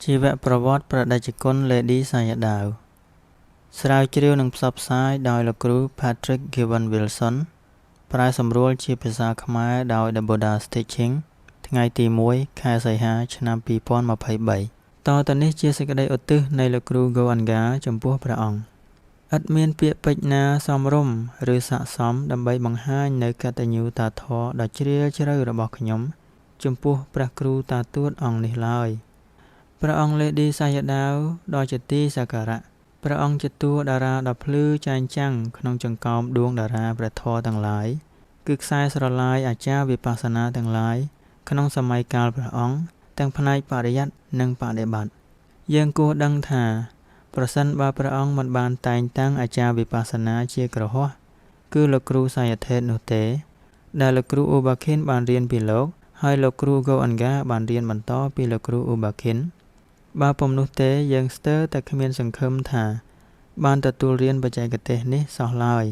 ជីវប្រវត្តិព្រះតេជគុណលេឌីសាយដាវ ស្រាវជ្រាវនិងផ្សព្វផ្សាយដោយលោកគ្រូ Patrick Given Wilson ប្រែសម្រួលជាភាសាខ្មែរដោយ The Buddha's Teaching ថ្ងៃទី1ខែសីហាឆ្នាំ2023តទៅនេះជាសេចក្តីឧទ្ទិសនៃលោកគ្រូ Goenka ចំពោះព្រះអង្គឥតមានពាក្យពេចន៍ណាសមរម្យឬស័ក្តិសមដើម្បីបង្ហាញនូវកតញ្ញូតាធម៌ដ៏ជ្រាលជ្រៅរបស់ខ្ញុំ ចំពោះព្រះគ្រូតាទួតអង្គនេះឡើយព្រះអង្គលេឌីសាយដាវដ៏ជាទីសក្ការៈព្រះអង្គជាតួតារាដ៏ភ្លឺចែងចាំងក្នុងចង្កោមដួងតារាព្រះធម៌ទាំងឡាយគឺខ្សែស្រឡាយអាចារ្យវិបស្សនាទាំងឡាយក្នុងសម័យកាលព្រះអង្គទាំងផ្នែកបរិយ័តនិងបដិបត្តិយើងគួរដឹងថាប្រសិនបើព្រះអង្គមិនបានតែងតាំងអាចារ្យវិបស្សនាជាគ្រហស្ថគឺលោកគ្រូសាយថេតនោះទេដែលលោកគ្រូឧបាខិនបានរៀនពីលោកហើយលោកគ្រូហ្គោអង្កាបានរៀនបន្តពីលោកគ្រូឧបាខិនបើពុំនោះទេយើងស្ទើរតែគ្មានសង្ឃឹមថាបានទទួលរៀនបច្ចេកទេសនេះសោះឡើយ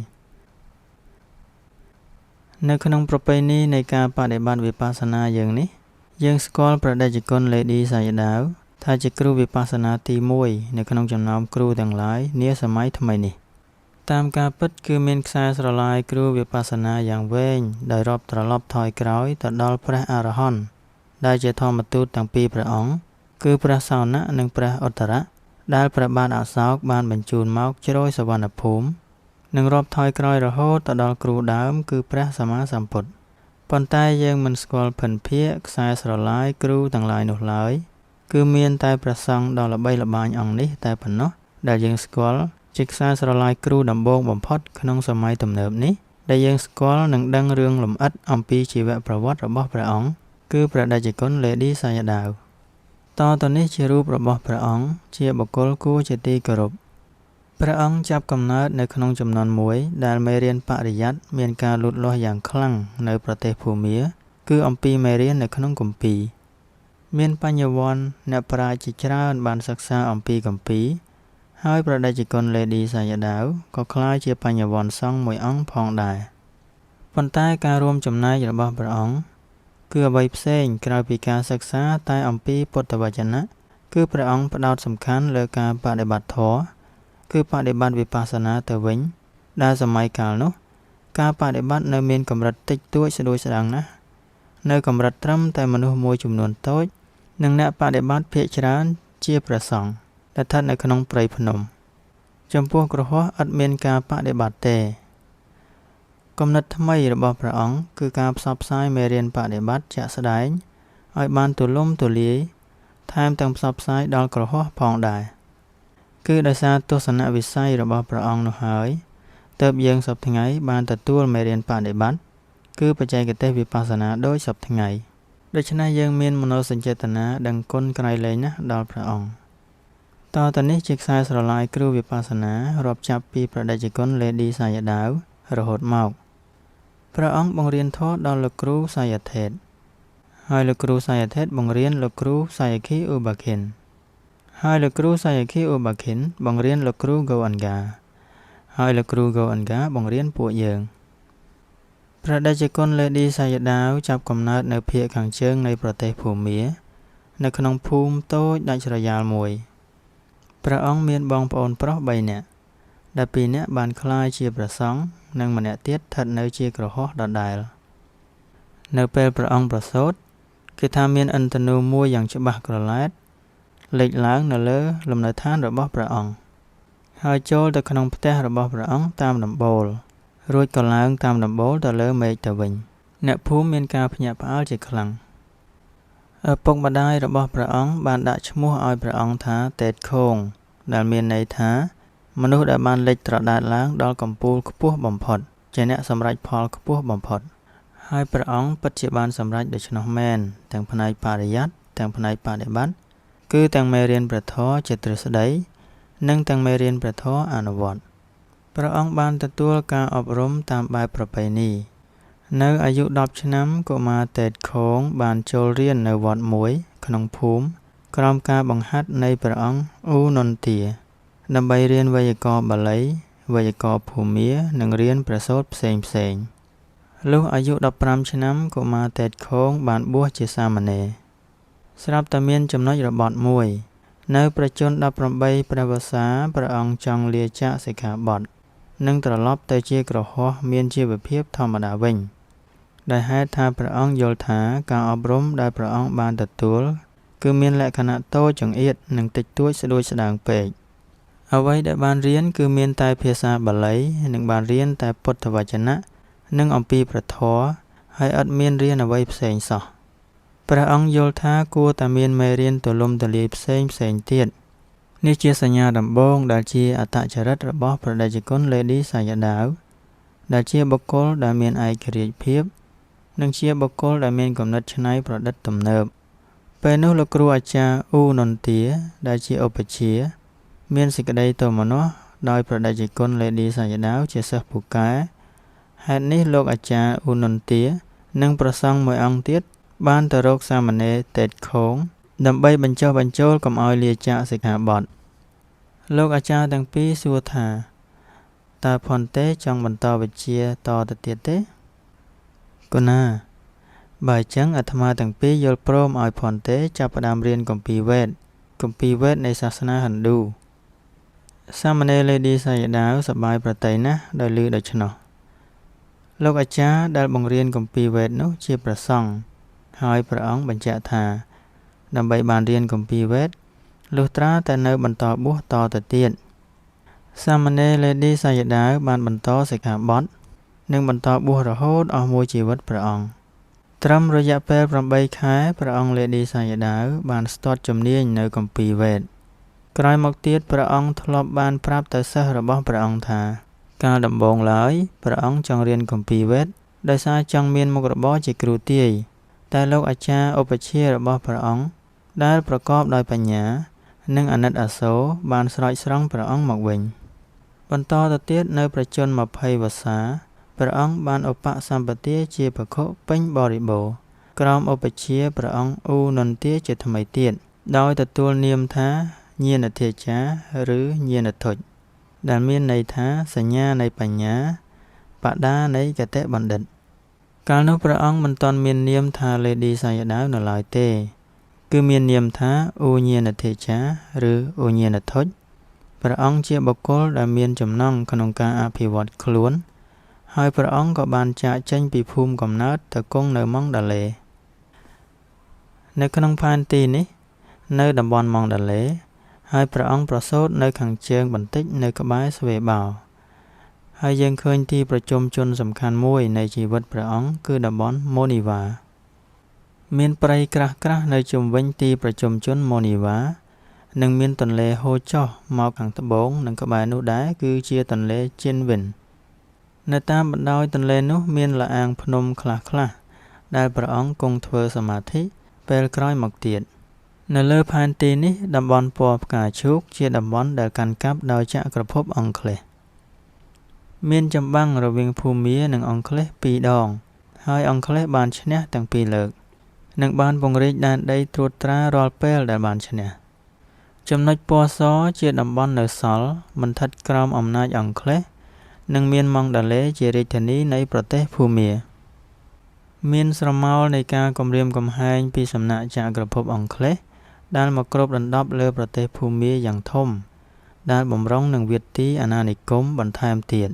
នៅក្នុងប្រពៃណីនៃការបដិបត្តិវិបស្សនាយើងនេះយើងស្គាល់ព្រះតេជគុណលេឌីសាយដាវថាជាគ្រូវិបស្សនាទី1នៅក្នុងចំណោមគ្រូទាំងឡាយនាសម័យថ្មីនេះតាមការពិតគឺមានខ្សែស្រឡាយគ្រូវិបស្សនាយ៉ាងវែងដោយរាប់ត្រឡប់ថយក្រោយទៅដល់ព្រះអរហន្តដែលជាធម្មទូតទាំងពីរព្រះអង្គគឺព្រះសោណៈនិងព្រះឧត្តរៈដែលព្រះបាទអសោកបានបញ្ជូនមកជ្រោយសវណ្ណភូមិនិងរាប់ថយក្រោយរហូតទៅដល់គ្រូដើមគឺព្រះសម្មាសម្ពុទ្ធប៉ុន្តែយើងមិនស្គាល់ភិនភាគខ្សែស្រឡាយគ្រូទាំងឡាយនោះឡើយគឺមានតែព្រះសង្ឃដ៏ល្បីល្បាញអង្គនេះតែប៉ុណ្ណោះដែលយើងស្គាល់ជាខ្សែស្រឡាយគ្រូដំបូងបំផុតក្នុងសម័យទំនើបនេះដែលយើងស្គាល់និងដឹងរឿងលម្អិតអំពីជីវប្រវត្តិរបស់ព្រះអង្គគឺព្រះតេជគុណលេឌីសាយដាវតទៅនេះជារូបរបស់ព្រះអង្គជាបុគ្គលគួរជាទីគោរពព្រះអង្គចាប់កំណើតនៅក្នុងចំនួនមួយដែលមេរៀនបរិយ័តមានការលូតលាស់យ៉ាងខ្លាំងនៅប្រទេសភូមាគឺអំពីមេរៀននៅក្នុងគម្ពីរមានបញ្ញវន្តអ្នកប្រាជ្ញជាច្រើនបានសិក្សាអំពីគម្ពីរហើយព្រះតេជគុណលេឌីសាយដាវក៏ក្លាយជាបញ្ញវន្តសង្ឃមួយអង្គផងដែរប៉ុន្តែការរួមចំណែករបស់ព្រះអង្គគឺអ្វីផ្សេងក្រៅពីការសិក្សាតែអំពីពុទ្ធវចនៈគឺព្រះអង្គផ្ដោតសំខាន់លើការបដិបត្តិធម៌គឺបដិបត្តិវិបស្សនាទៅវិញដែលសម័យកាលនោះការបដិបត្តិនៅមានកម្រិតតិចតួចស្ដួចស្ដាងណាស់នៅកម្រិតត្រឹមតែមនុស្សមួយចំនួនតូចនិងអ្នកបដិបត្តិភាគច្រើនជាព្រះសង្ឃដែលស្ថិតនៅក្នុងព្រៃភ្នំចំពោះគ្រហស្ថឥតមានការបដិបត្តិទេគំនិតថ្មីរបស់ព្រះអង្គគឺការផ្សព្វផ្សាយមេរៀនបដិបត្តិជាក់ស្ដែងឲ្យបានទូលំទូលាយថែមទាំងផ្សព្វផ្សាយដល់គ្រហស្ថផងដែរគឺដោយសារទស្សនវិស័យរបស់ព្រះអង្គនោះហើយទើបយើងសព្វថ្ងៃបានទទួលមេរៀនបដិបត្តិគឺបច្ចេកទេសវិបស្សនាដោយសព្វថ្ងៃដូច្នេះយើងមានមនោសញ្ចេតនាដឹងគុណក្រៃលែងណាស់ដល់ព្រះអង្គតទៅនេះជាខ្សែស្រឡាយគ្រូវិបស្សនារាប់ចាប់ពីព្រះតេជគុណលេឌីសាយដាវរហូតមកព្រះអង្គបង្រៀនធម៌ដល់លោកគ្រូសាយថេតហើយលោកគ្រូសាយថេតបង្រៀនលោកគ្រូសាយខីឧបាខិនហើយលោកគ្រូសាយខីឧបាខិនបង្រៀនលោកគ្រូហ្គោអង្កាហើយលោកគ្រូហ្គោអង្កាបង្រៀនពួកយើងព្រះតេជគុណលេឌីសាយដាវចាប់កំណើតនៅភាគខាងជើងនៃប្រទេសភូមានៅក្នុងភូមិតូចដាច់ស្រយាលមួយព្រះអង្គមានបងប្អូនប្រុស3នាក់ដែល2នាក់បានក្លាយជាព្រះសង្ឃនិងម្នាក់ទៀតស្ថិតនៅជាគ្រហស្ថដដែលនៅពេលព្រះអង្គប្រសូតគេថាមានឥន្ទធនូមួយយ៉ាងច្បាស់ក្រឡែតលេចឡើងនៅលើលំនៅឋានរបស់ព្រះអង្គហើយចូលទៅក្នុងផ្ទះរបស់ព្រះអង្គតាមដំបូលរួចក៏ឡើងតាមដំបូលទៅលើមេឃទៅវិញអ្នកភូមិមានការភ្ញាក់ផ្អើលជាខ្លាំងឪពុកម្ដាយរបស់ព្រះអង្គបានដាក់ឈ្មោះឲ្យព្រះអង្គថាតេតខូងដែលមានន័យថាមនុស្សដែលបានលេចត្រដែតឡើងដល់កំពូលខ្ពស់បំផុតជាអ្នកសម្រេចផលខ្ពស់បំផុតហើយព្រះអង្គពិតជាបានសម្រេចដូច្នោះមែនទាំងផ្នែកបរិយ័តទាំងផ្នែកបដិបត្តិគឺទាំងមេរៀនព្រះធម៌ជាទ្រឹស្ដីនិងទាំងមេរៀនព្រះធម៌អនុវត្តព្រះអង្គបានទទួលការអប់រំតាមបែបប្រពៃណីនៅអាយុ10ឆ្នាំកុមារតេតខូងបានចូលរៀននៅវត្តមួយក្នុងភូមិក្រោមការបង្ហាត់នៃព្រះអង្គអ៊ូនន្ទាដើម្បីរៀនវេយ្យាករណ៍បាលីវេយ្យាករណ៍ភូមានិងរៀនព្រះសូត្រផ្សេងៗលុះអាយុ15ឆ្នាំកុមារតេតខូងបានបួសជាសាមណេរស្រាប់តែមានចំណុចរបត់មួយ នៅព្រះជន្ម ១៨ ព្រះវស្សា ព្រះអង្គចង់លាចាកសិក្ខាបទ និងត្រឡប់ទៅជាគ្រហស្ថមានជីវភាពធម្មតាវិញ ដោយហេតុថាព្រះអង្គយល់ថាការអប់រំដែលព្រះអង្គបានទទួល គឺមានលក្ខណៈតូចចង្អៀតនិងតិចតួចស្តួចស្តើងពេក អ្វីដែលបានរៀនគឺមានតែភាសាបាលី និងបានរៀនតែពុទ្ធវចនៈ និងអំពីព្រះធម៌ ហើយឥតមានរៀនអ្វីផ្សេងសោះ ព្រះអង្គយល់ថាគួរតែមានមេរៀនទូលំទូលាយផ្សេងៗទៀត នេះជាសញ្ញាដំបូងដែលជាអត្តចរិតរបស់ព្រះតេជគុណលេឌីសាយដាវ ដែលជាបុគ្គលដែលមានឯករាជ្យភាព និងជាបុគ្គលដែលមានគំនិតច្នៃប្រឌិតទំនើប ពេលនោះលោកគ្រូអាចារ្យអ៊ូនន្ទាដែលជាឧបជ្ឈាយ៍មានសេចក្តីទោមនស្សដោយព្រះតេជគុណលេឌីសាយដាវជាសិស្សពូកែ ហេតុនេះលោកអាចារ្យអ៊ូនន្ទានិងព្រះសង្ឃមួយអង្គទៀតបានទៅរកសាមណេរតេតខងដើម្បីបញ្ចុះបញ្ចូលកុំឲ្យលាចាកសិក្ខាបទ លោកអាចារ្យទាំងពីរសួរថាតើភន្ទេចង់បន្តវិជ្ជាតទៅទៀតទេ កូណា បើអញ្ចឹងអាត្មាទាំងពីរយល់ព្រមឲ្យភន្ទេចាប់ផ្ដើមរៀនគម្ពីរវេទ គម្ពីរវេទនៃសាសនាហិណ្ឌូ សាមណេរលេឌីសាយដាវសប្បាយប្រតិណាស់ដោយឮដូច្នោះ លោកអាចារ្យដែលបង្រៀនគម្ពីរវេទនោះជាព្រះសង្ឃ ហើយព្រះអង្គបញ្ជាក់ថាដើម្បីបានរៀនគម្ពីរវេទលុះត្រាតែនៅបន្តបួសតទៅទៀត សាមណេរលេឌីសាយដាវបានបន្តសិក្ខាបទនិងបន្តបួសរហូតអស់មួយជីវិតព្រះអង្គ ត្រឹមរយៈពេល 8 ខែព្រះអង្គលេឌីសាយដាវបានស្ទាត់ជំនាញនៅគម្ពីរវេទ ក្រោយមកទៀតព្រះអង្គធ្លាប់បានប្រាប់ទៅសិស្សរបស់ព្រះអង្គថាកាលដំបូងឡើយព្រះអង្គចង់រៀនគម្ពីរវេទដោយសារចង់មានមុខរបរជាគ្រូទាយ តែលោកអាចារ្យឧបជ្ឈាយ៍របស់ព្រះអង្គដែលប្រកបដោយបញ្ញា និងអាណិតអាសូរបានស្រោចស្រង់ព្រះអង្គមកវិញ បន្តទៅទៀតនៅព្រះជន្ម 20 វស្សាព្រះអង្គបានឧបសម្បទាជាភិក្ខុពេញបរិបូរណ៍ ក្រោមឧបជ្ឈាយ៍ព្រះអង្គអ៊ូនន្ទាជាថ្មីទៀត ដោយទទួលនាមថាញាណធាចារឬញាណធុច ដែលមានន័យថាសញ្ញានៃបញ្ញា បដានៃគតិបណ្ឌិត កាលនោះព្រះអង្គមិនទាន់មាននាមថាលេឌីសាយដាវនៅឡើយទេ គឺមាននាមថាអ៊ូញាណធិចាឬអ៊ូញាណធុច ព្រះអង្គជាបុគ្គលដែលមានចំណង់ក្នុងការអភិវឌ្ឍខ្លួន ហើយព្រះអង្គក៏បានចាកចេញពីភូមិកំណើតទៅគង់នៅម៉ង់ដាឡេ នៅក្នុងផែនទីនេះ នៅតំបន់ម៉ង់ដាឡេ ហើយព្រះអង្គប្រសូតនៅខាងជើងបន្តិចនៅក្បែរស្វេបោ ហើយយើងឃើញទីប្រជុំជនសំខាន់មួយនៃជីវិតព្រះអង្គគឺតំបន់ម៉ូនីវ៉ា មានព្រៃក្រាស់ៗនៅជុំវិញទីប្រជុំជនម៉ូនីវ៉ា និងមានទន្លេហូរចុះមកខាងត្បូងនិងក្បែរនោះដែរគឺជាទន្លេជិនវិន នៅតាមបណ្ដោយទន្លេនោះមានល្អាងភ្នំខ្លះៗដែលព្រះអង្គគង់ធ្វើសមាធិពេលក្រោយមកទៀត នៅលើផែនទីនេះតំបន់ពណ៌ផ្កាឈូកជាតំបន់ដែលកាន់កាប់ដោយចក្រភពអង់គ្លេស មានចម្បាំងរវាងភូមានិងអង់គ្លេសពីរដង ហើយអង់គ្លេសបានឈ្នះទាំងពីរលើក និងបានពង្រីកដែនដីត្រួតត្រារាល់ពេលដែលបានឈ្នះ ចំណុចពណ៌សជាតំបន់នៅសល់មិនស្ថិតក្រោមអំណាចអង់គ្លេស និងមានម៉ង់ដាឡេជារាជធានីនៃប្រទេសភូមា មានស្រមោលនៃការគំរាមកំហែងពីសំណាក់ចក្រភពអង់គ្លេសដែលមកគ្របដណ្ដប់លើប្រទេសភូមាយ៉ាងធំ ដែលបំរុងនឹងវាទីអាណានិគមបន្ថែមទៀត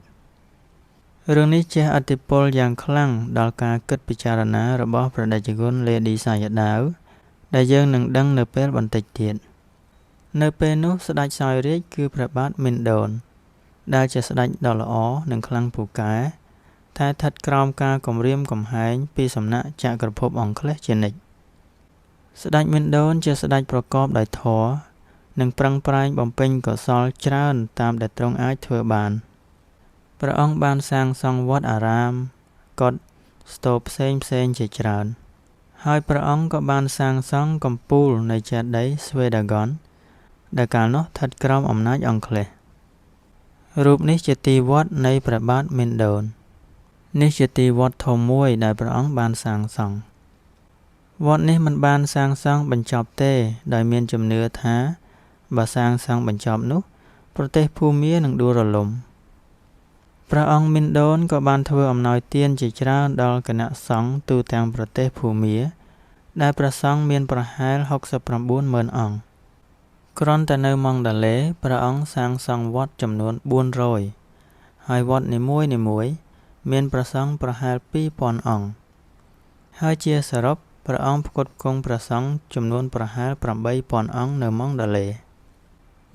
រឿងនេះជះឥទ្ធិពលយ៉ាងខ្លាំងដល់ការគិតពិចារណារបស់ព្រះតេជគុណលេឌីសាយដាវ ដែលយើងនឹងដឹងនៅពេលបន្តិចទៀត នៅពេលនោះស្ដេចសោយរាជគឺព្រះបាទមីនដូន ដែលជាស្ដេចដ៏ល្អនិងខ្លាំងពូកែ តែស្ថិតក្រោមការគំរាមកំហែងពីសំណាក់ចក្រភពអង់គ្លេសជានិច្ច ស្ដេចមីនដូនជាស្ដេចប្រកបដោយធម៌ និងប្រឹងប្រែងបំពេញកុសលច្រើនតាមដែលទ្រង់អាចធ្វើបាន ព្រះអង្គបានសាងសង់វត្តអារាម កុដិ ស្តូបផ្សេងៗជាច្រើន ហើយព្រះអង្គក៏បានសាងសង់កំពូលនៃចេតិយស្វេដាហ្គន ដែលកាលនោះស្ថិតក្រោមអំណាចអង់គ្លេស រូបនេះជាទីវត្តនៃព្រះបាទមីនដូន នេះជាទីវត្តធំមួយដែលព្រះអង្គបានសាងសង់ វត្តនេះមិនបានសាងសង់បញ្ចប់ទេដោយមានជំនឿថាបើសាងសង់បញ្ចប់នោះប្រទេសភូមានឹងដួលរលំ ព្រះអង្គមីនដូនក៏បានធ្វើអំណោយទានជាច្រើនដល់គណៈសង្ឃទូទាំងប្រទេសភូមា ដែលព្រះសង្ឃមានប្រហែល 69 ម៉ឺនអង្គ គ្រាន់តែនៅម៉ង់ដាឡេ ព្រះអង្គសាងសង់វត្តចំនួន400 ហើយវត្តនីមួយៗមានព្រះសង្ឃប្រហែល 2000 អង្គ ហើយជាសរុបព្រះអង្គផ្គត់ផ្គង់ព្រះសង្ឃចំនួនប្រហែល 8000 អង្គនៅម៉ង់ដាឡេ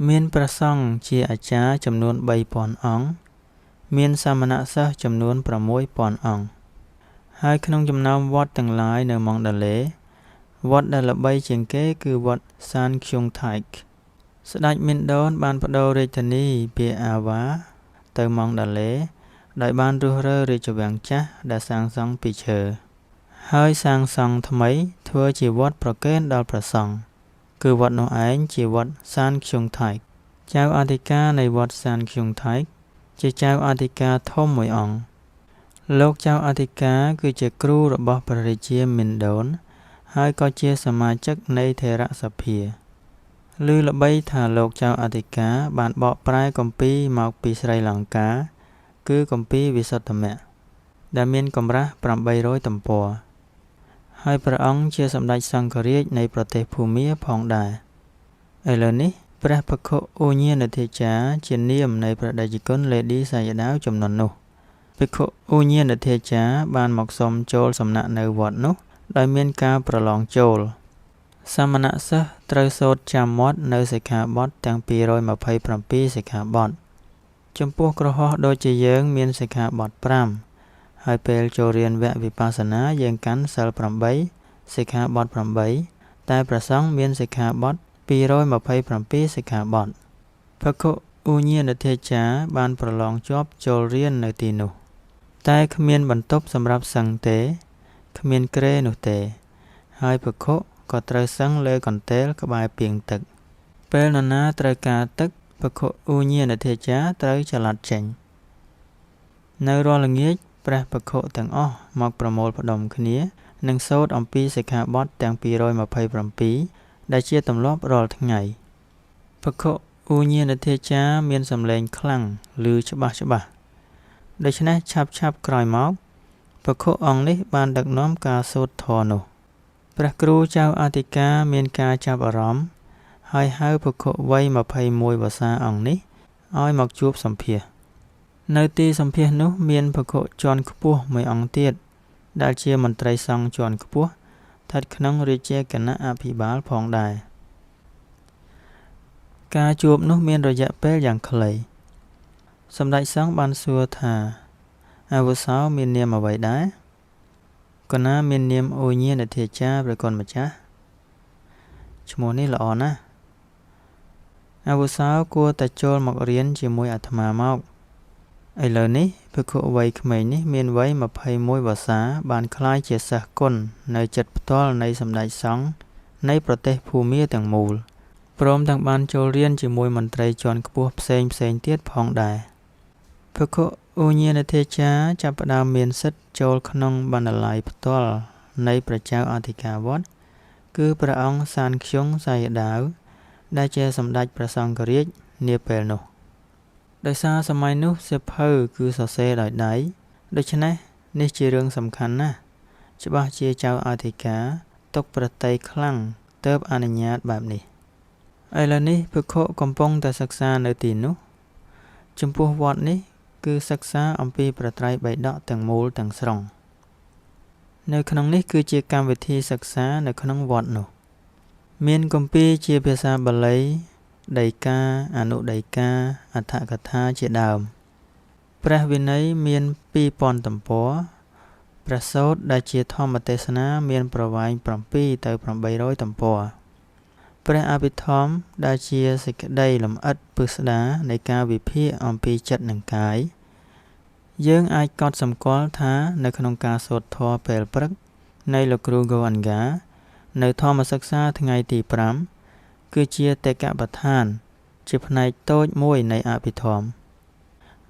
មានព្រះសង្ឃជាអាចារ្យចំនួន 3000 អង្គ មានសាមណសិស្សចំនួន 6000 អង្គ ហើយក្នុងចំណោមវត្តទាំងឡាយនៅម៉ង់ដាឡេ វត្តដែលល្បីជាងគេគឺវត្តសានខ្យុងថៃក ស្ដេចមីនដូនបានប្ដូររាជធានីពីអាវ៉ាទៅម៉ង់ដាឡេ ដោយបានរុះរើរាជវាំងចាស់ដែលសាងសង់ពីឈើ ហើយសាងសង់ថ្មីធ្វើជាវត្តប្រគេនដល់ព្រះសង្ឃ គឺវត្តនោះឯងជាវត្តសានខ្យុងថៃក ចៅអធិការនៃវត្តសានខ្យុងថៃក ជាចៅអធិការធំមួយអង្គ លោកចៅអធិការគឺជាគ្រូរបស់ព្រះរាជាមីនដូន ហើយក៏ជាសមាជិកនៃថេរសភា ឮល្បីថាលោកចៅអធិការបានបកប្រែគម្ពីរមកពីស្រីលង្កា គឺគម្ពីរវិសុទ្ធមគ្គ ដែលមានកម្រាស់800ទំព័រ ហើយព្រះអង្គជាសម្ដេចសង្ឃរាជនៃប្រទេសភូមាផងដែរ ឥឡូវនេះព្រះភិក្ខុឧញានធិចាជានាមនៃព្រះតេជគុណលេឌីសាយដាវចំនួននោះ ភិក្ខុឧញានធិចាបានមកសុំចូលសំណាក់នៅវត្តនោះដោយមានការប្រឡងចូល សាមណសិស្សត្រូវសូត្រចាំមាត់នៅសិក្ខាបទទាំង227សិក្ខាបទ ចំពោះគ្រហស្ថដូចជាយើងមានសិក្ខាបទ5 ហើយពេលចូលរៀនវគ្គវិបស្សនាយើងកាន់សីល8សិក្ខាបទ8 តែព្រះសង្ឃមានសិក្ខាបទ227សិក្ខាបទ ភិក្ខុឧញានធិចាបានប្រឡងជាប់ចូលរៀននៅទីនោះ តែគ្មានបន្ទប់សម្រាប់សឹងទេ គ្មានគ្រែនោះទេ ហើយភិក្ខុក៏ត្រូវសឹងលើកន្ទេលក្បែរពាងទឹក ពេលនរណាត្រូវការទឹក ភិក្ខុឧញានធិចាត្រូវចល័តចេញ នៅរាល់ល្ងាចព្រះភិក្ខុទាំងអស់មកប្រមូលផ្ដុំគ្នា និងសូត្រអំពីសិក្ខាបទទាំង227ដែលជាទម្លាប់រាល់ថ្ងៃ ភិក្ខុឧញានធិចាមានសម្លេងខ្លាំងឮច្បាស់ច្បាស់ ដូច្នេះឆាប់ឆាប់ក្រោយមកភិក្ខុអង្គនេះបានដឹកនាំការសូត្រធម៌នោះ ព្រះគ្រូចៅអធិការមានការចាប់អារម្មណ៍ ហើយហៅភិក្ខុវ័យ21វស្សាអង្គនេះឲ្យមកជួបសម្ភាស នៅទីសម្ភាសនោះមានភិក្ខុជាន់ខ្ពស់មួយអង្គទៀត ដែលជាមន្ត្រីសង្ឃជាន់ខ្ពស់ស្ថិតក្នុងរាជាគណៈអភិបាលផងដែរ ការជួបនោះមានរយៈពេលយ៉ាងខ្លី សម្ដេចសង្ឃបានសួរថាអាវុសោមាននាមអ្វីដែរ កណាមាននាមឧញានធិចាព្រះគុណម្ចាស់ ឈ្មោះនេះល្អណាស់ អាវុសោគួរតែចូលមករៀនជាមួយអាត្មាមក ឥឡូវនេះភិក្ខុវ័យក្មេងនេះមានវ័យ21វស្សាបានក្លាយជាសិស្សគុណនៅចិត្តផ្ទាល់នៃសម្ដេចសង្ឃនៃប្រទេសភូមាទាំងមូល ព្រមទាំងបានចូលរៀនជាមួយមន្ត្រីជាន់ខ្ពស់ផ្សេងផ្សេងទៀតផងដែរ ភិក្ខុឧញានធិចាចាប់ផ្ដើមមានសិទ្ធិចូលក្នុងបណ្ណាល័យផ្ទាល់នៃព្រះចៅអធិការវត្ត គឺព្រះអង្គសានខ្យុងសាយដាវ ដែលជាសម្ដេចព្រះសង្ឃរាជនាពេលនោះ ដោយសារសម័យនោះសៀវភៅគឺសរសេរដោយដៃ ដូច្នេះនេះជារឿងសំខាន់ណាស់ ច្បាស់ជាចៅអធិការទុកព្រះទ័យខ្លាំងទើបអនុញ្ញាតបែបនេះ ឥឡូវនេះភិក្ខុកំពុងតែសិក្សានៅទីនោះ ចំពោះវត្តនេះគឺសិក្សាអំពីព្រះត្រៃបិដកទាំងមូលទាំងស្រុង នៅក្នុងនេះគឺជាកម្មវិធីសិក្សានៅក្នុងវត្តនោះ មានគម្ពីរជាភាសាបាលី ដីកា អនុដីកា អត្ថកថាជាដើម ព្រះវិន័យមាន2000ទំព័រ ព្រះសូត្រដែលជាធម្មទេសនាមានប្រវែង7ទៅ800ទំព័រ ព្រះអភិធម្មដែលជាសេចក្តីលម្អិតពិស្ដារនៃការវិភាគអំពីចិត្តនិងកាយ យើងអាចកត់សម្គាល់ថានៅក្នុងការសូត្រធម៌ពេលព្រឹកនៃលោកគ្រូហ្គោអាន់ហ្គានៅធម្មសិក្សាថ្ងៃទី5គឺជាតេកបដ្ឋាន ជាផ្នែកតូចមួយនៃអភិធម្ម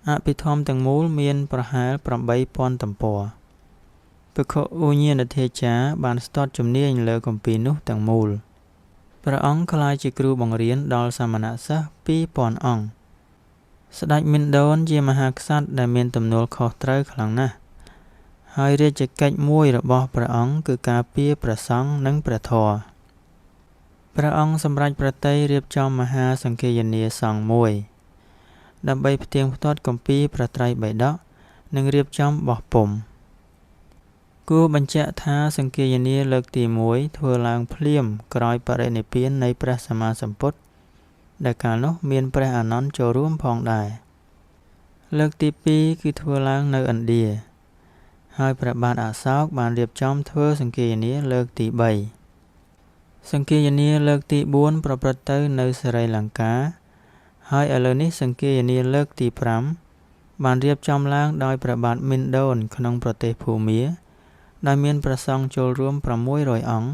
អភិធម្មទាំងមូលមានប្រហែល8000ទំព័រ ភិក្ខុឧញានធិចាបានស្ទាត់ជំនាញលើគម្ពីរនោះទាំងមូល ព្រះអង្គក្លាយជាគ្រូបង្រៀនដល់សាមណសិស្ស2000អង្គ ស្ដេចមីនដូនជាមហាក្សត្រដែលមានទំនួលខុសត្រូវខ្លាំងណាស់ ហើយរាជកិច្ចមួយរបស់ព្រះអង្គគឺការពារព្រះសង្ឃនិងព្រះធម៌ ព្រះអង្គសម្រេចព្រះទ័យរៀបចំមហាសង្ឃាយនាសង្ឃមួយ ដើម្បីផ្ទៀងផ្ទាត់គម្ពីរព្រះត្រៃបិដក និងរៀបចំបោះពុម្ព គួរបញ្ជាក់ថាសង្ឃាយនាលើកទី1ធ្វើឡើងភ្លាមក្រោយបរិនិព្វាននៃព្រះសម្មាសម្ពុទ្ធ ដែលកាលនោះមានព្រះអានន្ទចូលរួមផងដែរ។ លើកទី2គឺធ្វើឡើងនៅឥណ្ឌា ហើយព្រះបាទអសោកបានរៀបចំធ្វើសង្ឃាយនាលើកទី3។ សង្ឃាយនាលើកទី4ប្រព្រឹត្តទៅនៅសិរីលង្កា ហើយឥឡូវនេះសង្ឃាយនាលើកទី5បានរៀបចំឡើងដោយព្រះបាទមីនដូនក្នុងប្រទេសភូមា ដោយមានព្រះសង្ឃចូលរួម600អង្គ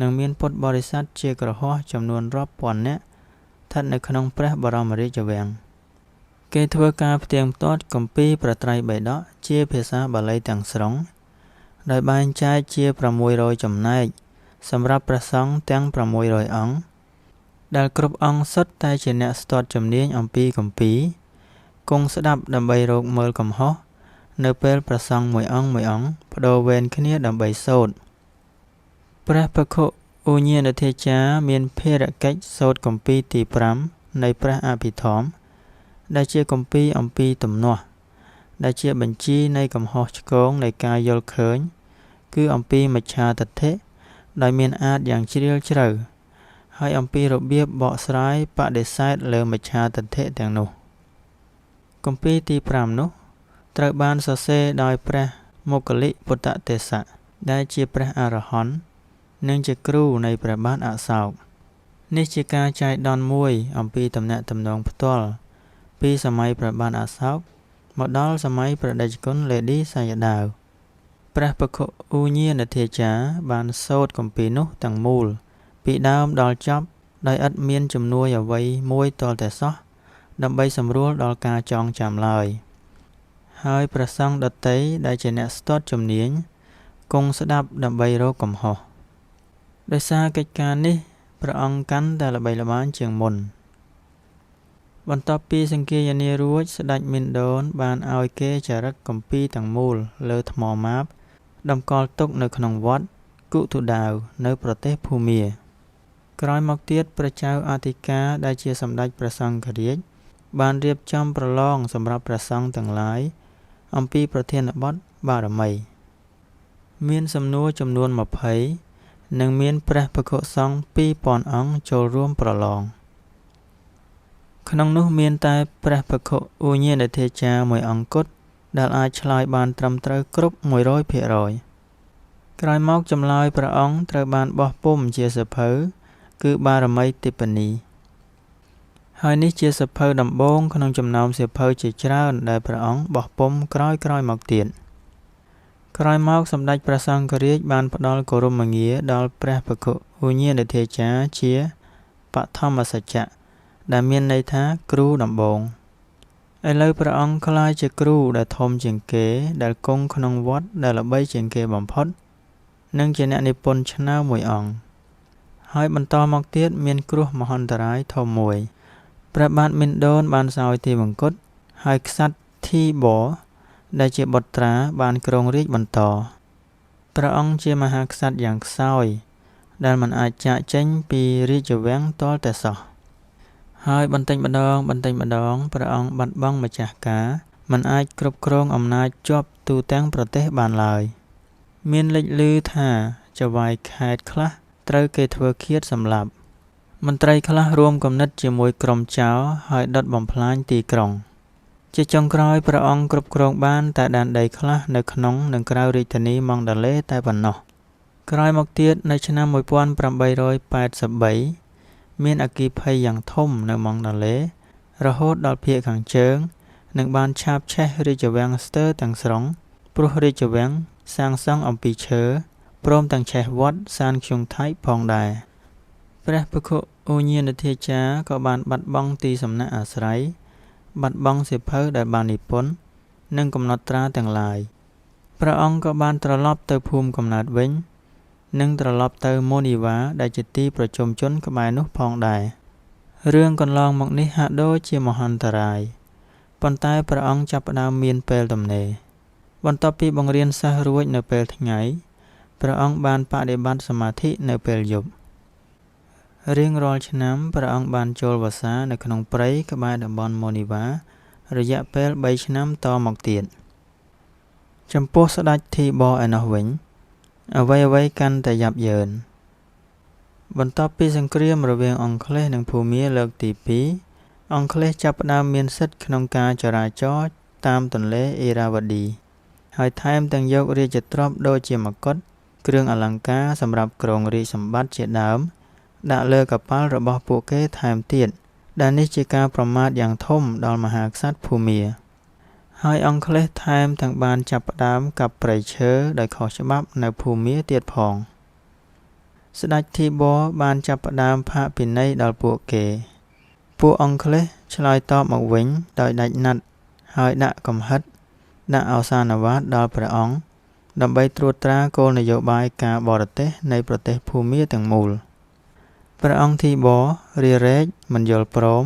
និងមានពុទ្ធបរិស័ទជាគ្រហស្ថចំនួនរាប់ពាន់នាក់ស្ថិតនៅក្នុងព្រះបរមរាជវាំង។ គេធ្វើការផ្ទៀងផ្ទាត់គម្ពីរព្រះត្រៃបិដកជាភាសាបាលីទាំងស្រុង ដោយបែងចែកជា600ចំណែកសម្រាប់ព្រះសង្ឃទាំង600អង្គ ដែលគ្រប់អង្គសុទ្ធតែជាអ្នកស្ទាត់ជំនាញអំពីគម្ពីរ គង់ស្ដាប់ដើម្បីរកមើលកំហុស នៅពេលព្រះសង្ឃមួយអង្គមួយអង្គប្ដូរវេនគ្នាដើម្បីសូត្រ។ ព្រះភិក្ខុឧញានធាចារមានភារកិច្ចសូត្រគម្ពីរទី5នៃព្រះអភិធម្ម ដែលជាគម្ពីរអំពីទំនាស់ ដែលជាបញ្ជីនៃកំហុសឆ្គងនៃការយល់ឃើញ គឺអំពីមិច្ឆាទិដ្ឋិ ដោយមានអាទិយ៉ាងជ្រាលជ្រៅ ហើយអំពីរបៀបបកស្រាយបដិសេធលើមិច្ឆាទិដ្ឋិទាំងនោះ។ គម្ពីរទី5នោះត្រូវបានសរសេរដោយព្រះមោគ្គលិពុទ្ធទេសៈ ដែលជាព្រះអរហន្ត និងជាគ្រូនៃព្រះបាទអសោក។ នេះជាការចៃដន្យមួយអំពីទំនាក់ទំនងផ្ទាល់ពីសម័យព្រះបាទអសោកមកដល់សម័យព្រះតេជគុណលេឌីសាយដាវ។ ព្រះភិក្ខុឧញានធាចារបានសូត្រគម្ពីរនោះទាំងមូល ពីដើមដល់ចប់ដោយឥតមានជំនួយអ្វីមួយទាល់តែសោះ ដើម្បីសម្រួលដល់ការចងចាំឡើយ ហើយព្រះសង្ឃដទៃដែលជាអ្នកស្ទាត់ជំនាញគង់ស្ដាប់ដើម្បីរកកំហុស។ ដោយសារកិច្ចការនេះព្រះអង្គកាន់តែល្បីល្បាញជាងមុន។ បន្ទាប់ពីសង្ឃាយនារួច ស្ដេចមីនដូនបានឲ្យគេចារឹកគម្ពីរទាំងមូលលើថ្មម៉ាប តម្កល់ទុកនៅក្នុងវត្តគុទុដាវនៅប្រទេសភូមា។ ក្រោយមកទៀតព្រះចៅអធិការដែលជាសម្ដេចព្រះសង្ឃរាជបានរៀបចំប្រឡងសម្រាប់ព្រះសង្ឃទាំងឡាយអំពីប្រធានបទបារមី។ មានសំណួរចំនួន20 និងមានព្រះភិក្ខុសង្ឃ2000អង្គចូលរួមប្រឡង។ ក្នុងនោះមានតែព្រះភិក្ខុឧញានធាចារមួយអង្គគត់ដែលអាចឆ្លើយបានត្រឹមត្រូវគ្រប់100%។ ក្រោយមកចម្លើយព្រះអង្គត្រូវបានបោះពុម្ពជាសៀវភៅ គឺបារមីទិប្បនី ហើយនេះជាសៀវភៅដំបូងក្នុងចំណោមសៀវភៅជាច្រើនដែលព្រះអង្គបោះពុម្ពក្រោយៗមកទៀត។ ក្រោយមកសម្ដេចព្រះសង្ឃរាជបានផ្ដល់គោរមងារដល់ព្រះភិក្ខុឧញានធាចារជាបឋមសច្ចៈ ដែលមានន័យថាគ្រូដំបូង។ ឥឡូវព្រះអង្គក្លាយជាគ្រូដែលធំជាងគេ ដែលគង់ក្នុងវត្តដែលល្បីជាងគេបំផុត និងជាអ្នកនិពន្ធឆ្នើមមួយអង្គ។ ហើយបន្តមកទៀតមានគ្រោះមហន្តរាយធំមួយ ព្រះបាទមីនដូនបានសោយទិវង្គត ហើយក្សត្រធីបរដែលជាបុត្រាបានគ្រងរាជ្យបន្ត។ ព្រះអង្គជាមហាក្សត្រយ៉ាងខ្សោយ ដែលមិនអាចចាកចេញពីរាជវាំងទាល់តែសោះ។ ហើយបន្តិចម្ដងបន្តិចម្ដងព្រះអង្គបាត់បង់ម្ចាស់ការ មិនអាចគ្រប់គ្រងអំណាចជាប់ទូទាំងប្រទេសបានឡើយ។ មានលេចឮថាចៅហ្វាយខេត្តខ្លះត្រូវគេធ្វើឃាតសម្លាប់ មន្ត្រីខ្លះរួមគំនិតជាមួយក្រុមចោរហើយដុតបំផ្លាញទីក្រុង។ ជាចុងក្រោយព្រះអង្គគ្រប់គ្រងបានតែដែនដីខ្លះនៅក្នុងនិងក្រៅរាជធានីម៉ង់ដាឡេតែប៉ុណ្ណោះ។ ក្រោយមកទៀតនៅឆ្នាំ1883 មានអគ្គិភ័យយ៉ាងធំនៅម៉ង់ដាឡេរហូតដល់ភាគខាងជើង និងបានឆាបឆេះរាជវាំងស្ទើរទាំងស្រុង ព្រោះរាជវាំងសាងសង់អំពីឈើ ព្រមទាំងឆេះវត្តសានខ្យុងថៃផងដែរ។ ព្រះភិក្ខុឧញានធាចារក៏បានបាត់បង់ទីសំណាក់អាស្រ័យ បាត់បង់សៀវភៅដែលបាននិពន្ធ និងកំណត់ត្រាទាំងឡាយ។ ព្រះអង្គក៏បានត្រឡប់ទៅភូមិកំណើតវិញ និងត្រឡប់ទៅមូនីវ៉ាដែលជាទីប្រជុំជនក្បែរនោះផងដែរ។ រឿងកន្លងមកនេះហាក់ដូចជាមហន្តរាយ ប៉ុន្តែព្រះអង្គចាប់ផ្ដើមមានពេលទំនេរ។ បន្ទាប់ពីបង្រៀនសិស្សរួចនៅពេលថ្ងៃ ព្រះអង្គបានបដិបត្តិសមាធិនៅពេលយប់។ រៀងរាល់ឆ្នាំ ព្រះអង្គបានចូលវស្សានៅក្នុងព្រៃក្បែរតំបន់មោនីវ៉ារយៈពេល ៣ ឆ្នាំតមកទៀត។ ចំពោះស្តេចធីបឯណោះវិញ អ្វីៗកាន់តែយ៉ាប់យ៉ឺន។ បន្ទាប់ពីសង្គ្រាមរវាងអង់គ្លេសនិងភូមាលើកទីពីរ អង់គ្លេសចាប់ផ្តើមមានសិទ្ធិក្នុងការចរាចរណ៍តាមទន្លេអ៊ីរ៉ាវ៉ាឌី ហើយថែមទាំងយករាជទ្រព្យដូចជាមកុដ គ្រឿងអលង្ការសម្រាប់គ្រងរាជសម្បត្តិជាដើម ដាក់លើកប៉ាល់របស់ពួកគេថែមទៀត ដែលនេះជាការប្រមាថយ៉ាងធំដល់មហាក្សត្រភូមា។ ហើយអង់គ្លេសថែមទាំងបានចាប់ផ្តើមកាប់ព្រៃឈើដោយខុសច្បាប់នៅភូមាទៀតផង។ ស្តេចធីបបានចាប់ផ្តើមផាកពិន័យដល់ពួកគេ។ ពួកអង់គ្លេសឆ្លើយតបមកវិញដោយដាច់ណាត់ ហើយដាក់កំហិត ដាក់ឱសានវាទដល់ព្រះអង្គ ដើម្បីត្រួតត្រាគោលនយោបាយការបរទេសនៃប្រទេសភូមាទាំងមូល។ ព្រះអង្គធីបរារែកមិនយល់ព្រម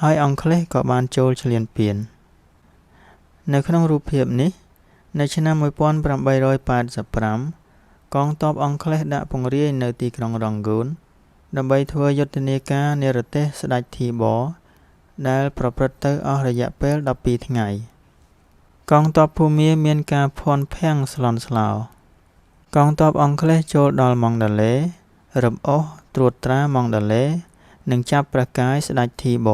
ហើយអង់គ្លេសក៏បានចូលឈ្លានពាន។ នៅក្នុងរូបភាពនេះ នៅឆ្នាំ ១៨៨៥ កងទ័ពអង់គ្លេសដាក់ពង្រាយនៅទីក្រុងរ៉ង់ហ្គូន ដើម្បីធ្វើយុទ្ធនាការនិរទេសស្តេចធីប ដែលប្រព្រឹត្តទៅអស់រយៈពេល ១២ ថ្ងៃ។ កងទ័ពភូមាមានការភ័ន្តភាំងស្លន់ស្លោ។ កងទ័ពអង់គ្លេសចូលដល់ម៉ង់ដាឡេ រឹបអូសត្រួតត្រាម៉ង់ដាឡេ និងចាប់ព្រះកាយស្តេចធីប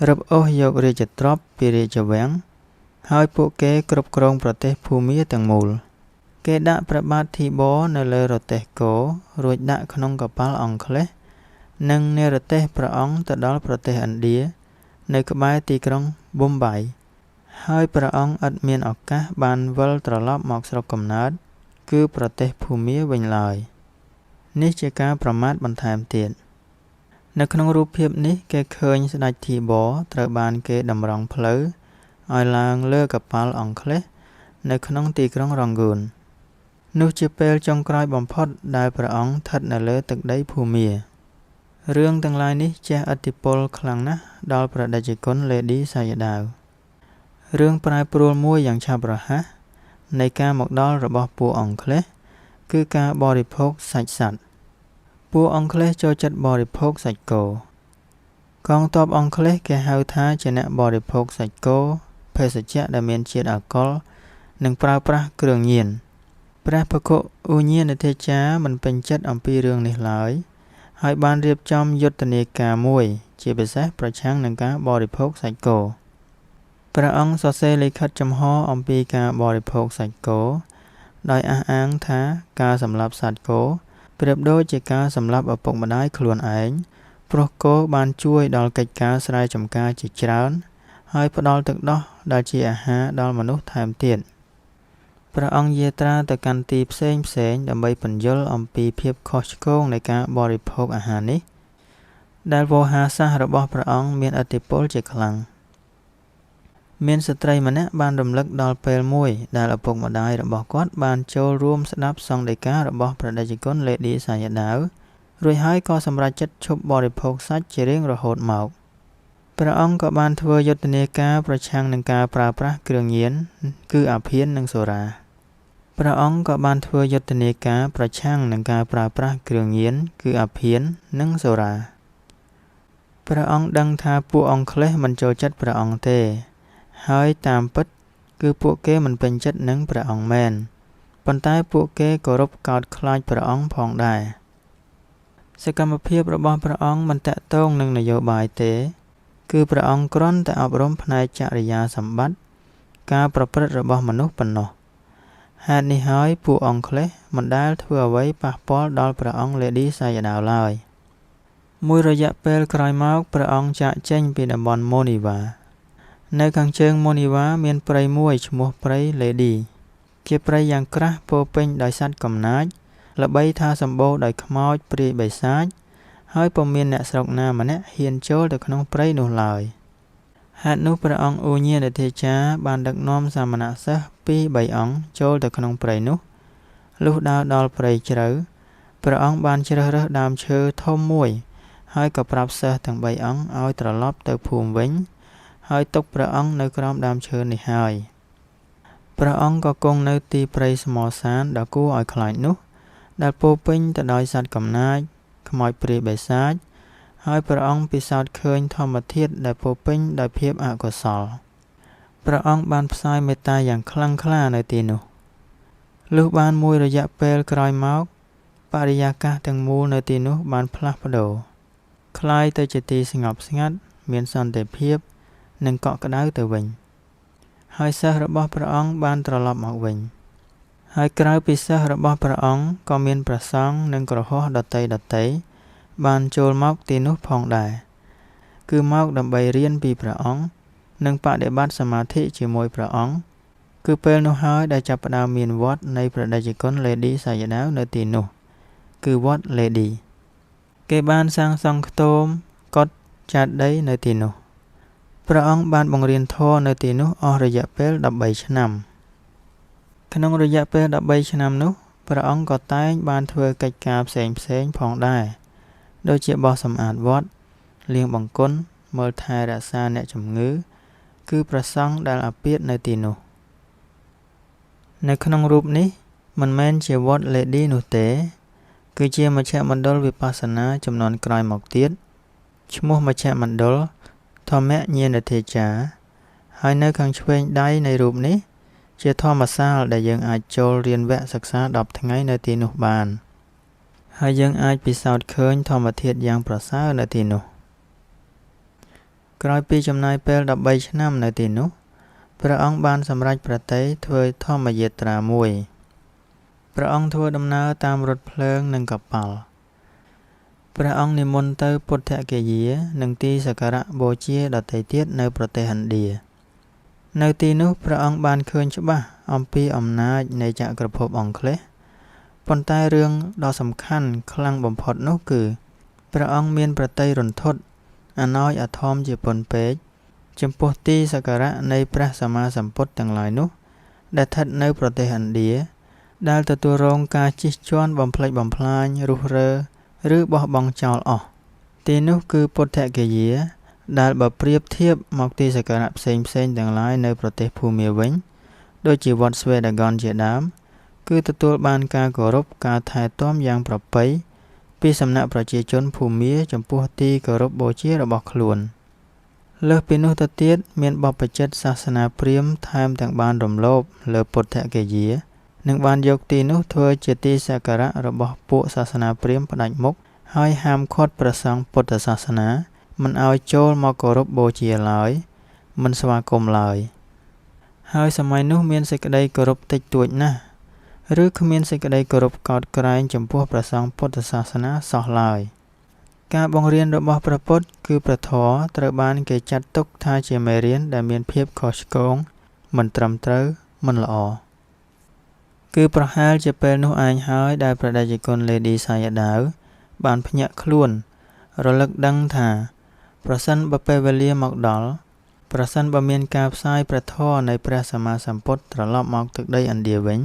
រឹបអូសយករាជទ្រព្យពីរាជវាំង ហើយពួកគេគ្រប់គ្រងប្រទេសភូមាទាំងមូល។ គេដាក់ព្រះបាទធីបនៅលើរទេះគោ រួចដាក់ក្នុងកប៉ាល់អង់គ្លេស និងនិរទេសព្រះអង្គទៅដល់ប្រទេសឥណ្ឌា នៅក្បែរទីក្រុងប៊ុមបៃ ហើយព្រះអង្គឥតមានឱកាសបានវិលត្រឡប់មកស្រុកកំណើត គឺប្រទេសភូមាវិញឡើយ។ នេះជាការប្រមាថបន្ថែមទៀត។ នៅក្នុងរូបភាពនេះគេឃើញស្តេចធីបត្រូវបានគេតម្រង់ផ្លូវឲ្យឡើងលើកប៉ាល់អង់គ្លេសនៅក្នុងទីក្រុងរ៉ង់ហ្គូន។ នោះជាពេលចុងក្រោយបំផុតដែលព្រះអង្គស្ថិតនៅលើទឹកដីភូមា។ រឿងទាំងឡាយនេះជះឥទ្ធិពលខ្លាំងណាស់ដល់ព្រះតេជគុណលេឌីសាយដាវ។ រឿងប្រែប្រួលមួយយ៉ាងឆាប់រហ័សនៃការមកដល់របស់ពួកអង់គ្លេស គឺការបរិភោគសាច់សត្វ។ ពួកអង់គ្លេសចូលចិត្តបរិភោគសាច់គោ។ កងទ័ពអង់គ្លេសគេហៅថាជាអ្នកបរិភោគសាច់គោ ភេសជ្ជៈដែលមានជាតិអាល់កុល និងប្រើប្រាស់គ្រឿងញៀន។ ព្រះភគឧញានធិចារមិនពេញចិត្តអំពីរឿងនេះឡើយ ហើយបានរៀបចំយុទ្ធនាការមួយ ជាពិសេសប្រឆាំងនឹងការបរិភោគសាច់គោ។ ព្រះអង្គសរសេរលិខិតចំហអំពីការបរិភោគសាច់គោ ដោយអះអាងថាការសម្លាប់សត្វគោប្រៀបដូចជាការសម្លាប់ឪពុកម្តាយខ្លួនឯង ព្រោះគោបានជួយដល់កិច្ចការស្រែចម្ការជាច្រើន ហើយផ្ដល់ទឹកដោះដែលជាអាហារដល់មនុស្សថែមទៀត។ ព្រះអង្គយាត្រាទៅកាន់ទីផ្សេងៗដើម្បីពន្យល់អំពីភាពខុសឆ្គងនៃការបរិភោគអាហារនេះ ដែលវោហារសាស្ត្ររបស់ព្រះអង្គមានឥទ្ធិពលជាខ្លាំង។ មានស្ត្រីម្នាក់បានរំលឹកដល់ពេលមួយដែលឪពុកម្តាយរបស់គាត់បានចូលរួមស្តាប់សង្ឃដីការបស់ព្រះតេជគុណលេឌីសាយដាវ រួចហើយក៏សម្រេចចិត្តឈប់បរិភោគសាច់ជារៀងរហូតមក។ ព្រះអង្គក៏បានធ្វើយុទ្ធនាការប្រឆាំងនឹងការប្រើប្រាស់គ្រឿងញៀន គឺអាភៀននិងសូរ៉ា។ ព្រះអង្គក៏បានធ្វើយុទ្ធនាការប្រឆាំងនឹងការប្រើប្រាស់គ្រឿងញៀន គឺអាភៀននិងសូរ៉ា។ ព្រះអង្គដឹងថាពួកអង់គ្លេសមិនចូលចិត្តព្រះអង្គទេ ហើយតាមពិតគឺពួកគេមិនពេញចិត្តនឹងព្រះអង្គមែន ប៉ុន្តែពួកគេគោរពកោតខ្លាចព្រះអង្គផងដែរ។ សកម្មភាពរបស់ព្រះអង្គមិនទាក់ទងនឹងនយោបាយទេ គឺព្រះអង្គគ្រាន់តែអប់រំផ្នែកចរិយាសម្បត្តិ ការប្រព្រឹត្តរបស់មនុស្សប៉ុណ្ណោះ។ ហេតុនេះហើយពួកអង់គ្លេសមិនដែលធ្វើអ្វីប៉ះពាល់ដល់ព្រះអង្គលេឌីសាយដាវឡើយ។ មួយរយៈពេលក្រោយមកព្រះអង្គចាកចេញពីតំបន់ម៉ូនីវ៉ា។ នៅខាងជើងម៉ូនីវ៉ាមានព្រៃមួយឈ្មោះព្រៃលេឌី ជាព្រៃយ៉ាងក្រាស់ពោពេញដោយសត្វកំណាច ល្បីថាសម្បូរដោយខ្មោចព្រាយបិសាច ហើយពុំមានអ្នកស្រុកណាម្នាក់ហ៊ានចូលទៅក្នុងព្រៃនោះឡើយ។ ហេតុនោះព្រះអង្គឧញានធិចារបានដឹកនាំសាមណសិស្សពីរបីអង្គចូលទៅក្នុងព្រៃនោះ លុះដើរដល់ព្រៃជ្រៅ ព្រះអង្គបានជ្រើសរើសដើមឈើធំមួយ ហើយក៏ប្រាប់សិស្សទាំងបីអង្គឲ្យត្រឡប់ទៅភូមិវិញ ហើយទុកព្រះអង្គនៅក្រោមដើមឈើនេះហើយ។ ព្រះអង្គក៏គង់នៅទីព្រៃស្មោសានដ៏គួរឲ្យខ្លាចនោះ ដែលពោពេញទៅដោយសត្វកំណាច ខ្មោចព្រាយបិសាច ហើយព្រះអង្គពិសោធន៍ឃើញធម្មធាតុដែលពោរពេញដោយភាពអកុសល ព្រះអង្គបានផ្សាយមេត្តាយ៉ាងខ្លាំងក្លានៅទីនោះ លុះបានមួយរយៈពេលក្រោយមក បរិយាកាសទាំងមូលនៅទីនោះបានផ្លាស់ប្ដូរ ក្លាយទៅជាទីស្ងប់ស្ងាត់ មានសន្តិភាព និងកក់ក្ដៅទៅវិញ ហើយសិស្សរបស់ព្រះអង្គបានត្រឡប់មកវិញ ហើយក្រៅពីសិស្សរបស់ព្រះអង្គក៏មានព្រះសង្ឃនិងគ្រហស្ថដទៃៗបានចូលមកទីនោះផងដែរ គឺមកដើម្បីរៀនពីព្រះអង្គ និងបដិបត្តិសមាធិជាមួយព្រះអង្គ គឺពេលនោះហើយដែលចាប់ផ្ដើមមានវត្តនៃព្រះតេជគុណលេឌីសាយដាវនៅទីនោះ គឺវត្តលេឌី គេបានសាងសង់ខ្ទមកុដិចេតិយនៅទីនោះ ព្រះអង្គបានបង្រៀនធម៌នៅទីនោះអស់រយៈពេល13ឆ្នាំ ក្នុងរយៈពេល13ឆ្នាំនោះ ព្រះអង្គក៏តែងបានធ្វើកិច្ចការផ្សេងៗផងដែរ ដូចជាបោសសម្អាតវត្ត លាងបង្គន់ មើលថែរក្សាអ្នកជំងឺ គឺព្រះសង្ឃដែលអាពាធនៅទីនោះ នៅក្នុងរូបនេះមិនមែនជាវត្តលេឌីនោះទេ គឺជាមជ្ឈមណ្ឌលវិបស្សនាចំនួនក្រោយមកទៀត ឈ្មោះមជ្ឈមណ្ឌលធម្មញាណធិចា ហើយនៅខាងឆ្វេងដៃនៃរូបនេះ ជាធម្មសាលដែលយើងអាចចូលរៀនវគ្គសិក្សា10ថ្ងៃនៅទីនោះបាន ហើយយើងអាចពិសោធន៍ឃើញធម្មធាតុយ៉ាងប្រសើរនៅទីនោះ ក្រោយពីចំណាយពេល13ឆ្នាំនៅទីនោះ ព្រះអង្គបានសម្រេចព្រះទ័យធ្វើធម្មយាត្រាមួយ ព្រះអង្គធ្វើដំណើរតាមរថភ្លើងនិងកប៉ាល់ ព្រះអង្គនិមន្តទៅពុទ្ធគយានិងទីសក្ការៈបូជាដទៃទៀតនៅប្រទេសឥណ្ឌា នៅទីនោះព្រះអង្គបានឃើញច្បាស់អំពីអំណាចនៃចក្រភពអង់គ្លេស ប៉ុន្តែរឿងដ៏សំខាន់ខ្លាំងបំផុតនោះគឺ ព្រះអង្គមានព្រះទ័យរន្ធត់អាណោចអាធមជាពន់ពេក ចំពោះទីសក្ការៈនៃព្រះសម្មាសម្ពុទ្ធទាំងឡាយនោះ ដែលស្ថិតនៅប្រទេសឥណ្ឌា ដែលទទួលរងការជិះជាន់បំផ្លិចបំផ្លាញរុះរើឬបោះបង់ចោលអស់ ទីនោះគឺពុទ្ធគយា ដែលបើប្រៀបធៀបមកទីសក្ការៈផ្សេងៗទាំងឡាយនៅប្រទេសភូមាវិញ ដូចជាវត្តស្វេដាហ្គន់ជាដើម គឺទទួលបានការគោរពការថែទាំយ៉ាងប្រពៃពីសំណាក់ប្រជាជនភូមាចំពោះទីគោរពបូជារបស់ខ្លួន លើសពីនោះទៅទៀតមានបព្វជិតសាសនាព្រាហ្មណ៍ថែមទាំងបានរំលោភលើពុទ្ធគយា និងបានយកទីនោះធ្វើជាទីសក្ការៈរបស់ពួកសាសនាព្រាហ្មណ៍ផ្ដាច់មុខ ហើយហាមឃាត់ព្រះសង្ឃពុទ្ធសាសនាមិនឲ្យចូលមកគោរពបូជាឡើយ មិនស្វាគមន៍ឡើយ ហើយសម័យនោះមានសេចក្តីគោរពតិចតួចណាស់ ឬគ្មានសេចក្តីគោរពកោតក្រែងចំពោះព្រះសង្ឃពុទ្ធសាសនាសោះឡើយ ការបង្រៀនរបស់ព្រះពុទ្ធគឺព្រះធម៌ត្រូវបានគេចាត់ទុកថាជាមេរៀនដែលមានភាពខុសឆ្គង មិនត្រឹមត្រូវ មិនល្អ គឺប្រហែលជាពេលនោះឯងហើយដែលព្រះតេជគុណលេឌីសាយដាវបានភ្ញាក់ខ្លួន រលឹកដឹងថា ប្រសិនបើពេលវេលាមកដល់ ប្រសិនបើមានការផ្សាយព្រះធម៌នៃព្រះសម្មាសម្ពុទ្ធត្រឡប់មកទឹកដីឥណ្ឌាវិញ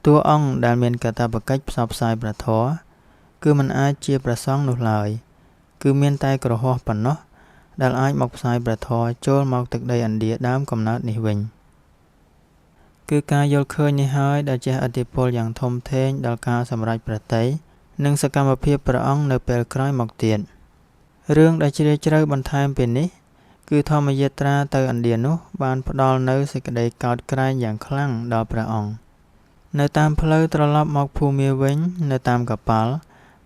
តួអង្គដែលមានកាតព្វកិច្ចផ្សព្វផ្សាយព្រះធម៌ គឺមិនអាចជាព្រះសង្ឃនោះឡើយ គឺមានតែគ្រហស្ថប៉ុណ្ណោះ ដែលអាចមកផ្សាយព្រះធម៌ចូលមកទឹកដីឥណ្ឌាដើមកំណើតនេះវិញ គឺការយល់ឃើញនេះហើយដែលជះឥទ្ធិពលយ៉ាងធំធេងដល់ការសម្រេចព្រះទ័យនិងសកម្មភាពព្រះអង្គនៅពេលក្រោយមកទៀត រឿងដែលជ្រាលជ្រៅបន្ថែមពីនេះ គឺធម្មយាត្រាទៅឥណ្ឌានោះបានផ្ដល់នូវសេចក្តីកោតក្រែងយ៉ាងខ្លាំងដល់ព្រះអង្គ នៅតាមផ្លូវត្រឡប់មកភូមាវិញនៅតាមកប៉ាល់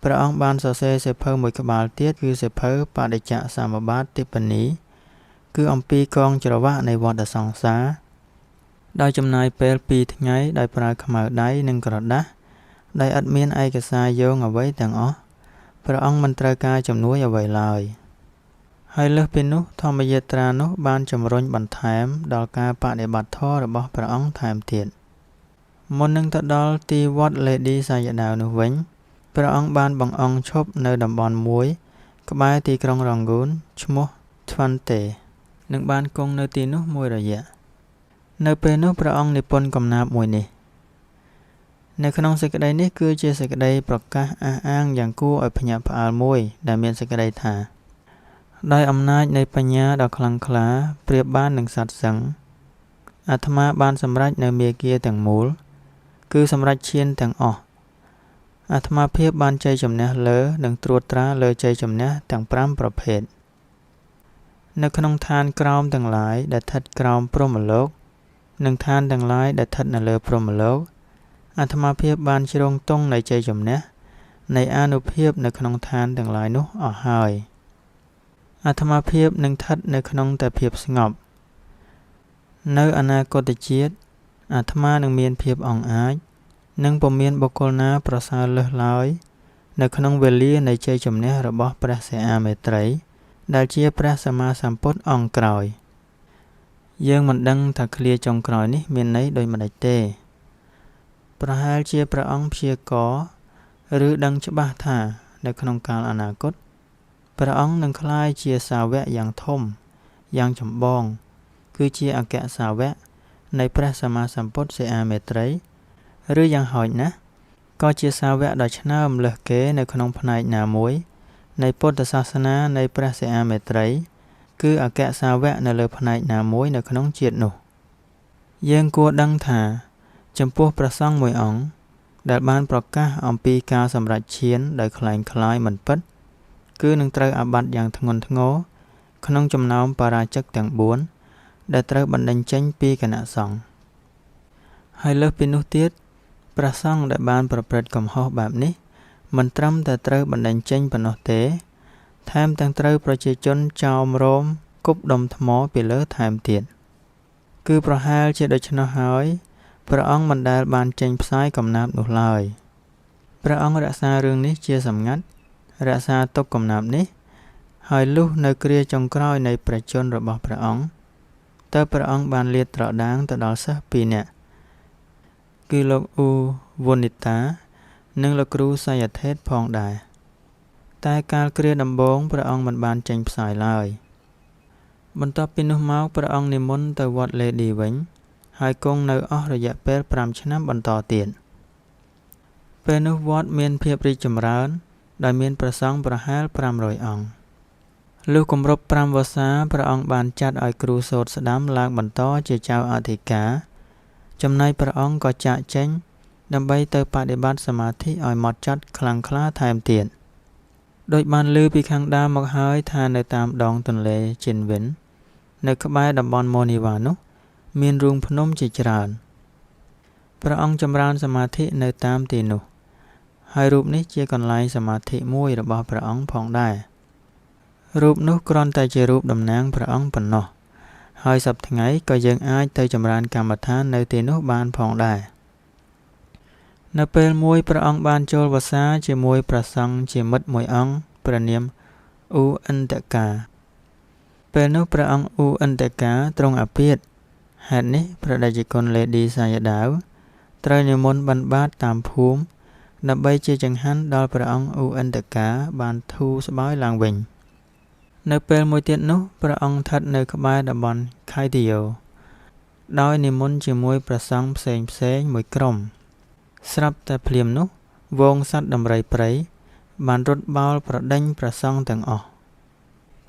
ព្រះអង្គបានសរសេរសៀវភៅមួយក្បាលទៀតគឺសៀវភៅបដិច្ចសមបាទទិប្បនី គឺអំពីកងច្រវាក់នៃវដ្តសង្សារ ដោយចំណាយពេល2ថ្ងៃដោយប្រើខ្មៅដៃនិងក្រដាស ដោយឥតមានឯកសារយោងអ្វីទាំងអស់ ព្រះអង្គមិនត្រូវការជំនួយអ្វីឡើយ ហើយលើសពីនោះធម្មយាត្រានោះបានជំរុញបន្ថែមដល់ការបដិបត្តិធម៌របស់ព្រះអង្គថែមទៀត មុននឹងទៅដល់ទីវត្តលេឌីសាយដាវនោះវិញ ព្រះអង្គបានបង្អង់ឈប់នៅតំបន់មួយ ក្បែរទីក្រុងរ៉ង់ហ្គូនឈ្មោះថ្វាន់តេ និងបានគង់នៅទីនោះមួយរយៈ នៅពេលនោះព្រះអង្គនិពន្ធកំណាព្យមួយនេះ នៅក្នុងសេចក្តីនេះគឺជាសេចក្តីប្រកាសអះអាងយ៉ាងគួរឲ្យភ្ញាក់ផ្អើលមួយ ដែលមានសេចក្តីថា ដោយអំណាចនៃបញ្ញាដ៏ខ្លាំងក្លាប្រៀបបាននឹងសត្វសិង្ហ អាត្មាបានសម្រេចនៅមាគ៌ាទាំងមូល គឺសម្រេចឈានទាំងអស់ អាត្មាភាពបានជ័យជំនះលើនិងត្រួតត្រាលើជ័យជំនះទាំង5ប្រភេទនៅក្នុងឋានក្រោមទាំងឡាយដែលស្ថិតក្រោមព្រហ្មលោកនិងឋានទាំងឡាយដែលស្ថិតនៅលើព្រហ្មលោកអាត្មាភាពបានជ្រងទង់នៃជ័យជំនះនៃអានុភាពនៅក្នុងឋានទាំងឡាយនោះអស់ហើយអាត្មាភាពនឹងស្ថិតនៅក្នុងតែភាពស្ងប់នៅអនាគតជាតិអាត្មានឹងមានភាពអង់អាចនិងពុំមានបុគ្គលណាប្រសើរលើសឡើយនៅក្នុងវេលានៃជ័យជំនះរបស់ព្រះសិអាមេត្រីដែលជាព្រះសម្មាសម្ពុទ្ធអង្គក្រោយយើងមិនដឹងថាឃ្លាចុងក្រោយនេះមានន័យដូចម្តេចទេប្រហែលជាព្រះអង្គព្យាករណ៍ឬដឹងច្បាស់ថានៅក្នុងកាលអនាគតព្រះអង្គនឹងក្លាយជាសាវកយ៉ាងធំយ៉ាងចម្បងគឺជាអគ្គសាវកនៃព្រះសម្មាសម្ពុទ្ធសិអាមេត្រីឬយ៉ាងហោចណាស់ក៏ជាសាវកដ៏ឆ្នើមលើសគេនៅក្នុងផ្នែកណាមួយនៃពុទ្ធសាសនានៃព្រះសិអាមេត្រីគឺអគ្គសាវកនៅលើផ្នែកណាមួយនៅក្នុងជាតិនោះយើងគួរដឹងថាចំពោះព្រះសង្ឃមួយអង្គដែលបានប្រកាសអំពីការសម្រេចឈានដោយក្លែងក្លាយមិនពិតគឺនឹងត្រូវអាបត្តិយ៉ាងធ្ងន់ធ្ងរក្នុងចំណោមបរាជិកទាំង4ដែលត្រូវបណ្តេញចេញពីគណៈសង្ឃហើយលើសពីនោះទៀតព្រះសង្ឃដែលបានប្រព្រឹត្តកំហុសបែបនេះមិនត្រឹមតែត្រូវបណ្តេញចេញប៉ុណ្ណោះទេថែមទាំងត្រូវប្រជាជនចោមរោមគប់ដុំថ្មពីលើថែមទៀតគឺប្រហែលជាដូច្នោះហើយព្រះអង្គមិនដែលបានចេញផ្សាយកំណាព្យនោះឡើយព្រះអង្គរក្សារឿងនេះជាសម្ងាត់រក្សាទុកកំណាព្យនេះហើយលុះនៅគ្រាចុងក្រោយនៃព្រះជន្មរបស់ព្រះអង្គតើព្រះអង្គបានលាតត្រដាងទៅដល់សិស្ស2នាក់គឺលោកអ៊ូវុនិតានិងលោកគ្រូសយថេតផងដែរតែកាលគ្រាដំបូងព្រះអង្គមិនបានចេញផ្សាយឡើយបន្ទាប់ពីនោះមកព្រះអង្គនិមន្តទៅវត្តលេឌីវិញហើយគង់នៅអស់រយៈពេល5ឆ្នាំបន្តទៀតពេលនោះវត្តមានភាពរីកចម្រើនដោយមានព្រះសង្ឃប្រហែល500អង្គលុះគម្រប់5វស្សាព្រះអង្គបានចាត់ឲ្យគ្រូសូត្រស្ដាំឡើងបន្តជាចៅអធិការចំណែកព្រះអង្គក៏ចាកចេញដើម្បីទៅបដិបត្តិសមាធិឲ្យហ្មត់ចត់ខ្លាំងក្លាថែមទៀតដោយបានឮពីខាងដើមមកហើយថានៅតាមដងទន្លេជិនវិននៅក្បែរតំបន់ម៉ូនីវ៉ានោះមានរូងភ្នំជាច្រើនព្រះអង្គចម្រើនសមាធិនៅតាមទីនោះហើយរូបនេះជាកន្លែងសមាធិមួយរបស់ព្រះអង្គផងដែររូបនោះគ្រាន់តែជារូបតំណាងព្រះអង្គប៉ុណ្ណោះហើយសព្វថ្ងៃក៏យើងអាចទៅចម្រើនកម្មដ្ឋាននៅទីនោះបានផងដែរនៅពេលមួយព្រះអង្គបានចូលវស្សាជាមួយព្រះសង្ឃជាមិត្តមួយអង្គព្រះនាមអ៊ូអិន្តកាពេលនោះព្រះអង្គអ៊ូអិន្តកាទ្រង់អាពាធហេតុនេះព្រះតេជគុណលេឌីសាយដាវត្រូវនិមន្តបិណ្ឌបាតតាមភូមិដើម្បីជាចង្ហាន់ដល់ព្រះអង្គអ៊ូអិន្តកាបានធូរស្បើយឡើងវិញនៅពេលមួយទៀតនោះព្រះអង្គស្ថិតនៅក្បែរតំបន់ខៃទីយ៉ូដោយនិមន្តជាមួយព្រះសង្ឃផ្សេងៗមួយក្រុមស្រាប់តែភ្លាមនោះហ្វូងសត្វដំរីព្រៃបានរត់បោលប្រដេញព្រះសង្ឃទាំងអស់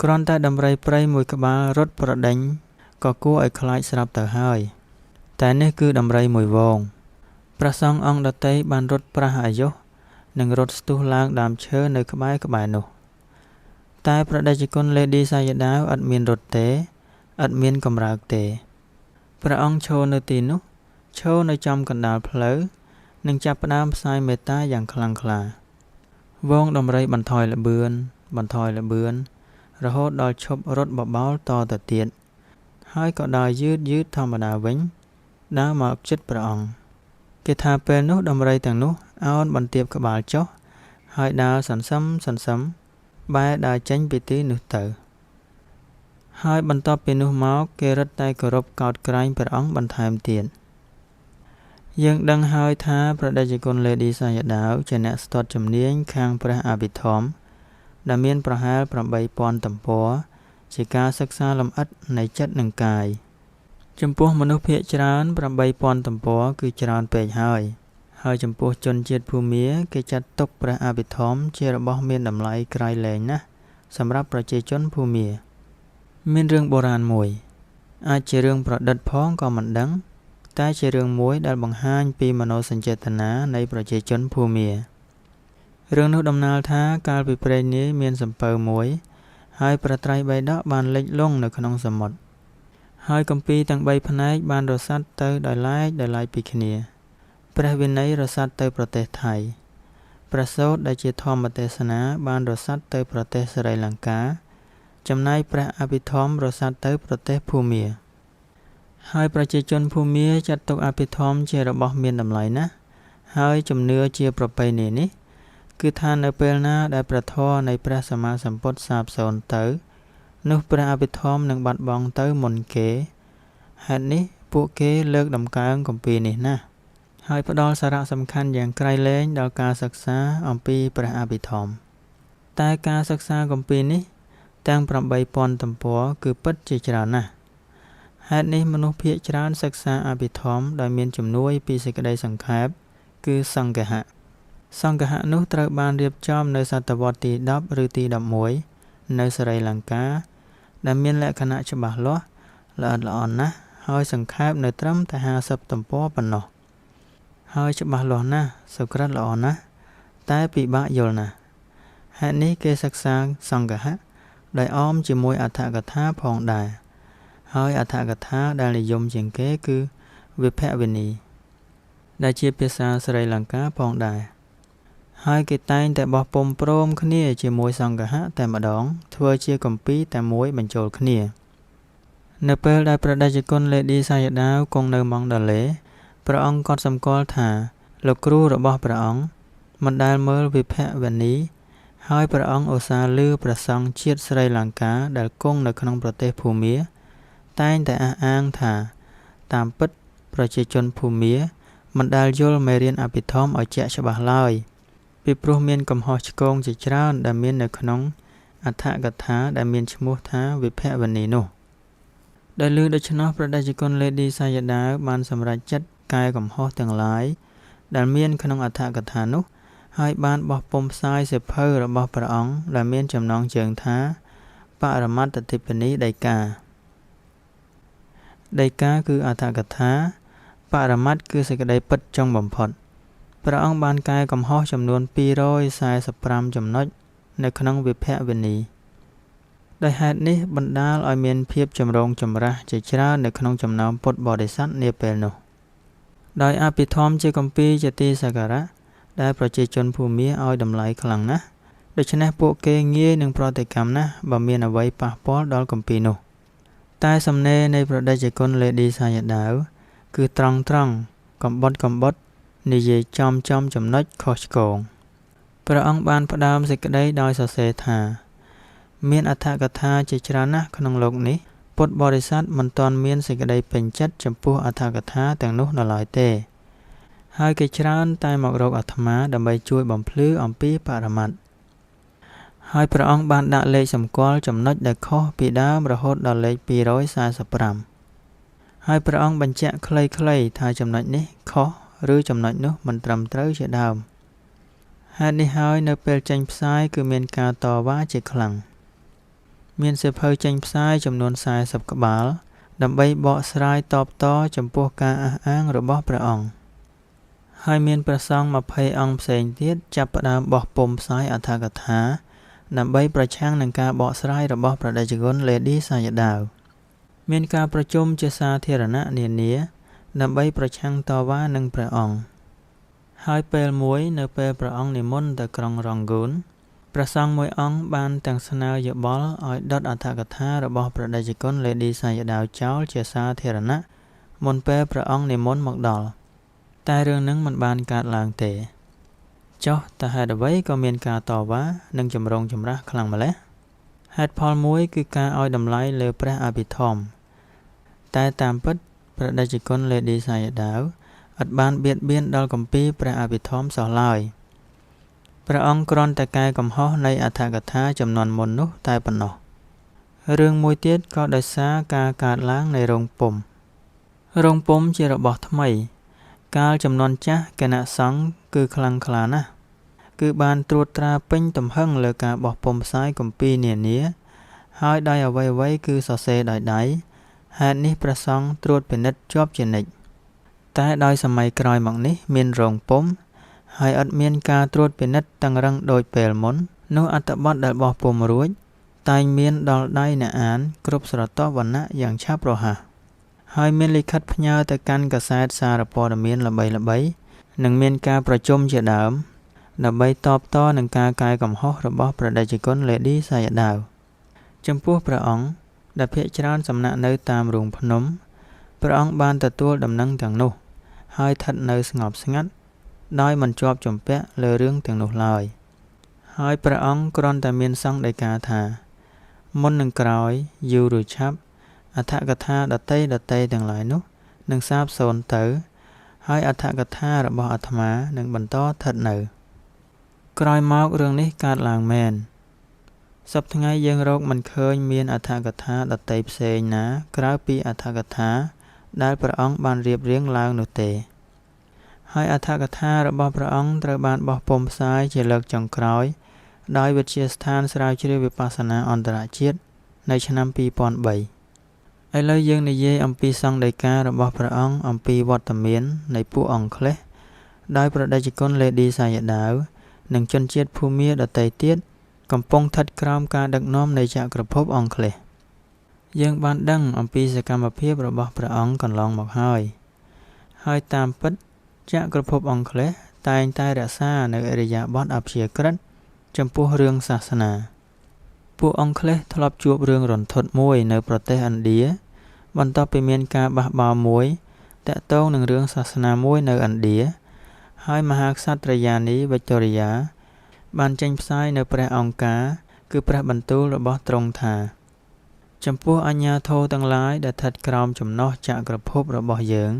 គ្រាន់តែដំរីព្រៃមួយក្បាលរត់ប្រដេញក៏គួរឲ្យខ្លាចស្រាប់ទៅហើយតែនេះគឺដំរីមួយហ្វូងព្រះសង្ឃអង្គដទៃបានរត់ប្រាស់អាយុនិងរត់ស្ទុះឡើងដើមឈើនៅក្បែរនោះតែព្រះតេជគុណលេឌីសាយដាវឥតមានរត់ទេឥតមានកម្រើកទេព្រះអង្គឈរនៅទីនោះឈរនៅចំកណ្ដាលផ្លូវនិងចាប់ផ្ដើមផ្សាយមេត្តាយ៉ាងខ្លាំងក្លាហ្វូងដំរីបន្ថយល្បឿនបន្ថយល្បឿនរហូតដល់ឈប់រត់បបោលតទៅទៀតហើយក៏ដើរយឺតធម្មតាវិញដើរមកជិតព្រះអង្គគេថាពេលនោះដំរីទាំងនោះអោនបន្ទាបក្បាលចុះហើយដើរសន្សឹមបែរដើរចេញពីទីនោះទៅហើយបន្ទាប់ពីនោះមកគេរឹតតែគោរពកោតក្រែងព្រះអង្គបន្ថែមទៀតយើងដឹងហើយថាព្រះតេជគុណលេឌីសាយដាវជាអ្នកស្ទាត់ជំនាញខាងព្រះអភិធម្មដែលមានប្រហែល8000ទំព័រជាការសិក្សាលម្អិតនៃចិត្តនិងកាយចំពោះមនុស្សភាគច្រើន8000ទំព័រគឺច្រើនពេកហើយហើយចំពោះជនជាតិភូមាគេចាត់ទុកព្រះអភិធម្មជារបស់មានតម្លៃក្រៃលែងណាស់សម្រាប់ប្រជាជនភូមាមានរឿងបុរាណមួយអាចជារឿងប្រឌិតផងក៏មិនដឹងតែជារឿងមួយដែលបង្ហាញពីមនោសញ្ចេតនានៃប្រជាជនភូមា។ រឿងនោះតំណាលថាកាលពីព្រេងនាយមានសំពៅមួយ ហើយព្រះត្រៃបិដកបានលិចលង់នៅក្នុងសមុទ្រ ហើយគម្ពីរទាំងបីផ្នែកបានរសាត់ទៅដោយឡែកដោយឡែកពីគ្នា ព្រះវិន័យរសាត់ទៅប្រទេសថៃ ព្រះសូត្រដែលជាធម្មទេសនាបានរសាត់ទៅប្រទេសសិរីលង្កា ចំណែកព្រះអភិធម្មរសាត់ទៅប្រទេសភូមា ហើយប្រជាជនភូមាចាត់ទុកអភិធម្មជារបស់មានតម្លៃណាស់ ហើយជំនឿជាប្រពៃណីនេះ គឺថានៅពេលណាដែលព្រះធម៌នៃព្រះសម្មាសម្ពុទ្ធសាបសូន្យទៅ នោះព្រះអភិធម្មនឹងបាត់បង់ទៅមុនគេ ហេតុនេះពួកគេលើកតម្កើងគម្ពីរនេះណាស់ ហើយផ្ដល់សារៈសំខាន់យ៉ាងក្រៃលែងដល់ការសិក្សាអំពីព្រះអភិធម្ម តែការសិក្សាគម្ពីរនេះទាំង8000ទំព័រគឺពិតជាច្រើនណាស់ ហេតុនេះមនុស្សភាគច្រើនសិក្សាអភិធម្មដោយមានជំនួយពីសេចក្តីសង្ខេបគឺសង្ឃហៈ សង្ឃហៈនោះត្រូវបានរៀបចំនៅសតវត្សទី10ឬទី11នៅសិរីលង្កា ដែលមានលក្ខណៈច្បាស់លាស់ល្អិតល្អន់ណាស់ ហើយសង្ខេបនៅត្រឹមតែ50ទំព័រប៉ុណ្ណោះ ហើយច្បាស់លាស់ណាស់ សុក្រិតល្អណាស់ តែពិបាកយល់ណាស់ ហេតុនេះគេសិក្សាសង្ឃហៈដោយអមជាមួយអត្ថកថាផងដែរ ហើយអត្ថកថាដែលនិយមជាងគេគឺវិភវិនី ដែលជាភាសាសិរីលង្កាផងដែរ ហើយគេតែងតែបោះពុម្ពព្រមគ្នាជាមួយសង្ឃហៈតែម្ដង ធ្វើជាគម្ពីរតែមួយបញ្ចូលគ្នា នៅពេលដែលព្រះតេជគុណលេឌីសាយដាវគង់នៅម៉ង់ដាឡេ ព្រះអង្គក៏សម្គាល់ថាលោកគ្រូរបស់ព្រះអង្គមិនដែលមើលវិភវនី ហើយព្រះអង្គឧស្សាហ៍ឮព្រះសង្ឃជាតិស្រីលង្កាដែលគង់នៅក្នុងប្រទេសភូមា តែងតែអះអាងថាតាមពិតប្រជាជនភូមាមិនដែលយល់មេរៀនអភិធម្មឲ្យជាក់ច្បាស់ឡើយ ពីព្រោះមានកំហុសឆ្គងជាច្រើនដែលមាននៅក្នុងអត្ថកថាដែលមានឈ្មោះថាវិភវនីនោះ ដែលឮដូច្នោះព្រះតេជគុណលេឌីសាយដាវបានសម្រេចចិត្តកែកំហុសទាំងឡាយដែលមានក្នុងអត្ថកថានោះ ហើយបានបោះពុម្ពផ្សាយសៀវភៅរបស់ព្រះអង្គដែលមានចំណងជើងថាបរមត្តទិព្វនីដីកា ដីកាគឺអត្ថកថា បរមត្តគឺសេចក្តីពិតចុងបំផុត ព្រះអង្គបានកែកំហុសចំនួន245ចំណុចនៅក្នុងវិភវិនី ដោយហេតុនេះបណ្ដាលឲ្យមានភាពចម្រូងចម្រាសជាច្រើននៅក្នុងចំណោមពុទ្ធបរិស័ទនាពេលនោះ ដោយអភិធម្មជាគម្ពីរជាទីសក្ការៈដែលប្រជាជនភូមាឲ្យតម្លៃខ្លាំងណាស់ ដូច្នេះពួកគេងាយនឹងប្រតិកម្មណាស់បើមានអ្វីប៉ះពាល់ដល់គម្ពីរនោះ តែសំណេរនៃព្រះតេជគុណលេឌីសាយដាវគឺត្រង់ត្រង់កំបុតកំបុតនិយាយចំចំចំណុចខុសឆ្គង ព្រះអង្គបានផ្ដើមសេចក្តីដោយសរសេរថា មានអត្ថកថាជាច្រើនណាស់ក្នុងលោកនេះ ពុទ្ធបរិស័ទមិនទាន់មានសេចក្តីពេញចិត្តចំពោះអត្ថកថាទាំងនោះនៅឡើយទេ ហើយគេច្រើនតែមករកអាត្មាដើម្បីជួយបំភ្លឺអំពីបរមត្ត ហើយព្រះអង្គបានដាក់លេខសម្គាល់ចំណុចដែលខុសពីដើមរហូតដល់លេខ245 ហើយព្រះអង្គបញ្ជាក់ខ្លីៗថាចំណុចនេះខុសឬចំណុចនោះមិនត្រឹមត្រូវជាដើម ហេតុនេះហើយនៅពេលចេញផ្សាយគឺមានការតវ៉ាជាខ្លាំង មានសៀវភៅចេញផ្សាយចំនួន40ក្បាល ដើម្បីបកស្រាយតបតចំពោះការអះអាងរបស់ព្រះអង្គ ហើយមានព្រះសង្ឃ20អង្គផ្សេងទៀតចាប់ផ្ដើមបោះពុម្ពផ្សាយអត្ថកថា ដើម្បីប្រឆាំងនឹងការបកស្រាយរបស់ព្រះតេជគុណលេឌីសាយដាវ មានការប្រជុំជាសាធារណៈនានា ដើម្បីប្រឆាំងតវ៉ានឹងព្រះអង្គ ហើយពេលមួយនៅពេលព្រះអង្គនិមន្តទៅក្រុងរ៉ង់ហ្គូន ព្រះសង្ឃមួយអង្គបានទាំងស្នើយោបល់ឲ្យដុតអត្ថកថារបស់ព្រះតេជគុណលេឌីសាយដាវចោលជាសាធារណៈមុនពេលព្រះអង្គនិមន្តមកដល់ តែរឿងនឹងមិនបានកើតឡើងទេ ចុះតើហេតុអ្វីក៏មានការតវ៉ានិងចម្រូងចម្រាសខ្លាំងម្ល៉េះ ហេតុផលមួយគឺការឲ្យតម្លៃលើព្រះអភិធម្ម តែតាមពិតព្រះតេជគុណលេឌីសាយដាវឥតបានបៀតបៀនដល់គម្ពីរព្រះអភិធម្មសោះឡើយ ព្រះអង្គគ្រាន់តែកែកំហុសនៃអត្ថកថាចំនួនមុននោះតែប៉ុណ្ណោះ រឿងមួយទៀតក៏ដោយសារការកើតឡើងនៃរោងពុម្ព រោងពុម្ពជារបស់ថ្មី កាលចំនួនចាស់គណៈសង្ឃគឺខ្លាំងក្លាណាស់ គឺបានត្រួតត្រាពេញទំហឹងលើការបោះពុម្ពផ្សាយគម្ពីរនានា ហើយដោយអ្វីៗគឺសរសេរដោយដៃ ហេតុនេះព្រះសង្ឃត្រួតពិនិត្យជាប់ជានិច្ច តែដោយសម័យក្រោយមកនេះមានរោងពុម្ព ហើយឥតមានការត្រួតពិនិត្យតឹងរឹងដូចពេលមុន នោះអត្ថបទដែលបោះពុម្ពរួច តែងមានដល់ដៃអ្នកអានគ្រប់ស្រទាប់វណ្ណៈយ៉ាងឆាប់រហ័ស ហើយមានលិខិតផ្ញើទៅកាន់កាសែតសារព័ត៌មានល្បីៗ និងមានការប្រជុំជាដើម ដើម្បីតបតនឹងការកែកំហុសរបស់ព្រះតេជគុណលេឌីសាយដាវ ចំពោះព្រះអង្គដែលភាគច្រើនសំណាក់នៅតាមរូងភ្នំ ព្រះអង្គបានទទួលដំណឹងទាំងនោះ ហើយស្ថិតនៅស្ងប់ស្ងាត់ ដោយមិនជាប់ជំពាក់លើរឿងទាំងនោះឡើយ ហើយព្រះអង្គគ្រាន់តែមានសង្ឃដីកាថា មុននឹងក្រោយ យូរឬឆាប់ អត្ថកថាដទៃៗទាំងឡាយនោះនឹងសាបសូន្យទៅ ហើយអត្ថកថារបស់អាត្មានឹងបន្តស្ថិតនៅ ក្រោយមករឿងនេះកើតឡើងមែន សព្វថ្ងៃយើងរកមិនឃើញមានអត្ថកថាដទៃផ្សេងណាក្រៅពីអត្ថកថាដែលព្រះអង្គបានរៀបរៀងឡើងនោះទេ ហើយអត្ថកថារបស់ព្រះអង្គត្រូវបានបោះពុម្ពផ្សាយជាលើកចុងក្រោយ ដោយវិទ្យាស្ថានស្រាវជ្រាវវិបស្សនាអន្តរជាតិនៅឆ្នាំ2003 ឥឡូវយើងនិយាយអំពីសង្ឃដីការបស់ព្រះអង្គអំពីវត្តមាននៃពួកអង់គ្លេស ដោយព្រះតេជគុណលេឌីសាយដាវ និងជនជាតិភូមាដទៃទៀតកំពុងស្ថិតក្រោមការដឹកនាំនៃចក្រភពអង់គ្លេស យើងបានដឹងអំពីសកម្មភាពរបស់ព្រះអង្គកន្លងមកហើយ ហើយតាមពិតចក្រភពអង់គ្លេសតែងតែរក្សានៅឥរិយាបថអព្យាក្រឹតចំពោះរឿងសាសនា ពួកអង់គ្លេសធ្លាប់ជួបរឿងរន្ធត់មួយនៅប្រទេសឥណ្ឌា បន្ទាប់ពីមានការបះបោរមួយទាក់ទងនឹងរឿងសាសនាមួយនៅឥណ្ឌា ហើយមហាក្សត្រិយានីវិកតូរីយ៉ាបានចេញផ្សាយនៅព្រះអង្គការគឺព្រះបន្ទូលរបស់ទ្រង់ថា ចំពោះអាជ្ញាធរទាំងឡាយដែលស្ថិតក្រោមចំណុះចក្រភពរបស់យើង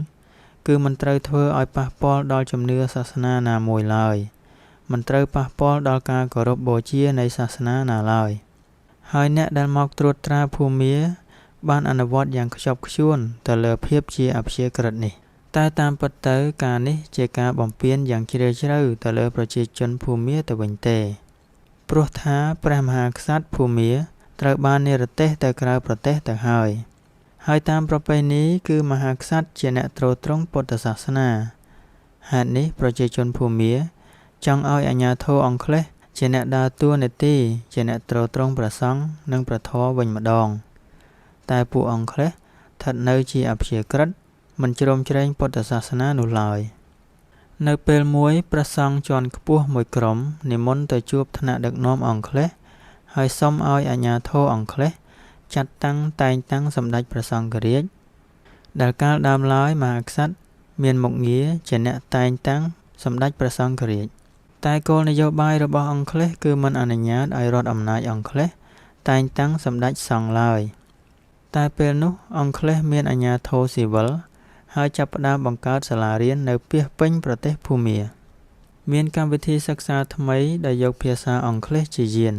គឺមិនត្រូវធ្វើឲ្យប៉ះពាល់ដល់ជំនឿសាសនាណាមួយឡើយ មិនត្រូវប៉ះពាល់ដល់ការគោរពបូជានៃសាសនាណាឡើយ ហើយអ្នកដែលមកត្រួតត្រាភូមាបានអនុវត្តយ៉ាងខ្ជាប់ខ្ជួនទៅលើភាពជាអព្យាក្រឹតនេះ តែតាមពិតទៅការនេះជាការបំពានយ៉ាងជ្រាលជ្រៅទៅលើប្រជាជនភូមាទៅវិញទេ ព្រោះថាព្រះមហាក្សត្រភូមាត្រូវបាននិរទេសទៅក្រៅប្រទេសទៅហើយ ហើយតាមប្រពៃណីគឺមហាក្សត្រជាអ្នកទ្រទ្រង់ពុទ្ធសាសនា ហេតុនេះប្រជាជនភូមាចង់ឲ្យអាជ្ញាធរអង់គ្លេសជាអ្នកដើរតួនាទីជាអ្នកទ្រទ្រង់ព្រះសង្ឃនិងព្រះធម៌វិញម្ដង តែពួកអង់គ្លេសស្ថិតនៅជាអព្យាក្រឹតមិនជ្រោមជ្រែងពុទ្ធសាសនានោះឡើយ នៅពេលមួយព្រះសង្ឃជាន់ខ្ពស់មួយក្រុមនិមន្តទៅជួបថ្នាក់ដឹកនាំអង់គ្លេស ហើយសុំឲ្យអាជ្ញាធរអង់គ្លេសចាត់តាំងតែងតាំងសម្ដេចព្រះសង្ឃរាជ ដែលកាលដើមឡើយមហាក្សត្រមានមុខងារជាអ្នកតែងតាំងសម្ដេចព្រះសង្ឃរាជ តែគោលនយោបាយរបស់អង់គ្លេសគឺមិនអនុញ្ញាតឲ្យរដ្ឋអំណាចអង់គ្លេសតែងតាំងសម្ដេចសង្ឃឡើយ តែពេលនោះអង់គ្លេសមានអាជ្ញាធរស៊ីវិល ហើយចាប់ផ្ដើមបង្កើតសាលារៀននៅពាសពេញប្រទេសភូមា មានកម្មវិធីសិក្សាថ្មីដែលយកភាសាអង់គ្លេសជាយាន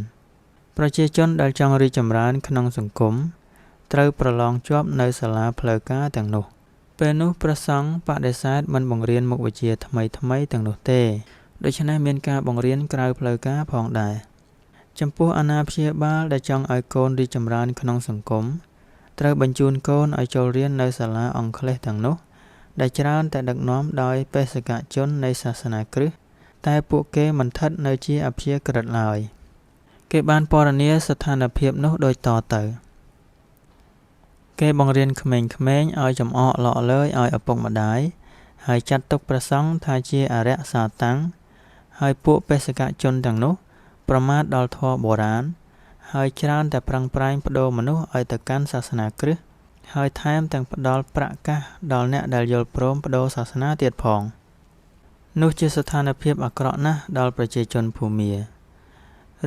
ប្រជាជនដែលចង់រីកចម្រើនក្នុងសង្គមត្រូវប្រឡងជាប់នៅសាលាផ្លូវការទាំងនោះ ពេលនោះព្រះសង្ឃបដិសេធមិនបង្រៀនមុខវិជ្ជាថ្មីៗទាំងនោះទេ ដូច្នេះមានការបង្រៀនក្រៅផ្លូវការផងដែរ ចំពោះអាណាព្យាបាលដែលចង់ឲ្យកូនរីកចម្រើនក្នុងសង្គម ត្រូវបញ្ជូនកូនឲ្យចូលរៀននៅសាលាអង់គ្លេសទាំងនោះ ដែលច្រើនតែដឹកនាំដោយបេសកជននៃសាសនាគ្រិស្ត តែពួកគេមិនស្ថិតនៅជាអព្យាក្រឹតឡើយ គេបានពណ៌នាស្ថានភាពនោះដូចតទៅ គេបង្រៀនក្មេងៗឲ្យចំអកឡកឡើយឲ្យឪពុកម្ដាយ ហើយចាត់ទុកព្រះសង្ឃថាជាអរិយសាតាំង ហើយពួកបេសកជនទាំងនោះប្រមាថដល់ធម៌បុរាណ ហើយច្រើនតែប្រឹងប្រែងប្ដូរមនុស្សឲ្យទៅកាន់សាសនាគ្រិស្ត ហើយថែមទាំងផ្ដល់ប្រាក់កាសដល់អ្នកដែលយល់ព្រមប្ដូរសាសនាទៀតផង នោះជាស្ថានភាពអាក្រក់ណាស់ដល់ប្រជាជនភូមា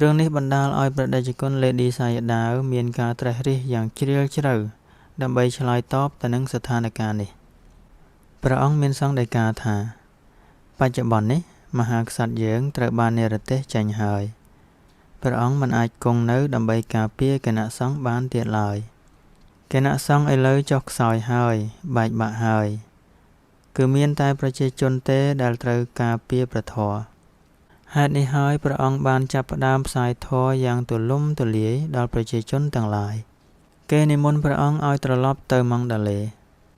រឿងនេះបណ្ដាលឲ្យព្រះតេជគុណលេឌីសាយដាវមានការត្រេះរិះយ៉ាងជ្រាលជ្រៅដើម្បីឆ្លើយតបទៅនឹងស្ថានភាពនេះ ព្រះអង្គមានសង្ឃដីកាថា បច្ចុប្បន្ននេះមហាក្សត្រយើងត្រូវបាននិរទេសចេញហើយ ព្រះអង្គមិនអាចគង់នៅដើម្បីការពារគណៈសង្ឃបានទៀតឡើយ គណៈសង្ឃឥឡូវចុះខ្សោយហើយ បែកបាក់ហើយ គឺមានតែប្រជាជនទេដែលត្រូវការពារព្រះធម៌ ហេតុនេះហើយព្រះអង្គបានចាប់ផ្ដើមផ្សាយធម៌យ៉ាងទូលំទូលាយដល់ប្រជាជនទាំងឡាយ គេនិមន្តព្រះអង្គឲ្យត្រឡប់ទៅម៉ង់ដាឡេ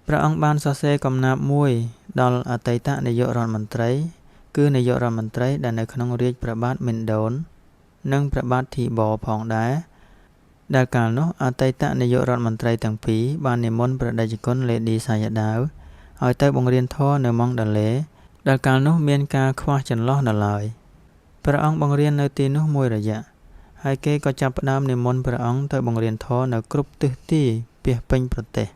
ព្រះអង្គបានសរសេរកំណាព្យមួយដល់អតីតនាយករដ្ឋមន្ត្រី គឺនាយករដ្ឋមន្ត្រីដែលនៅក្នុងរាជ្យព្រះបាទមិណ្ដូន និងព្រះបាទធីបផងដែរ ដែលកាលនោះអតីតនាយករដ្ឋមន្ត្រីទាំងពីរបាននិមន្តព្រះតេជគុណលេឌីសាយដាវឲ្យទៅបង្រៀនធម៌នៅម៉ង់ដាឡេ ដែលកាលនោះមានការខ្វះចន្លោះនៅឡើយ ព្រះអង្គបង្រៀននៅទីនោះមួយរយៈ ហើយគេក៏ចាប់ផ្ដើមនិមន្តព្រះអង្គទៅបង្រៀនធម៌នៅគ្រប់ទិសទីពាសពេញប្រទេស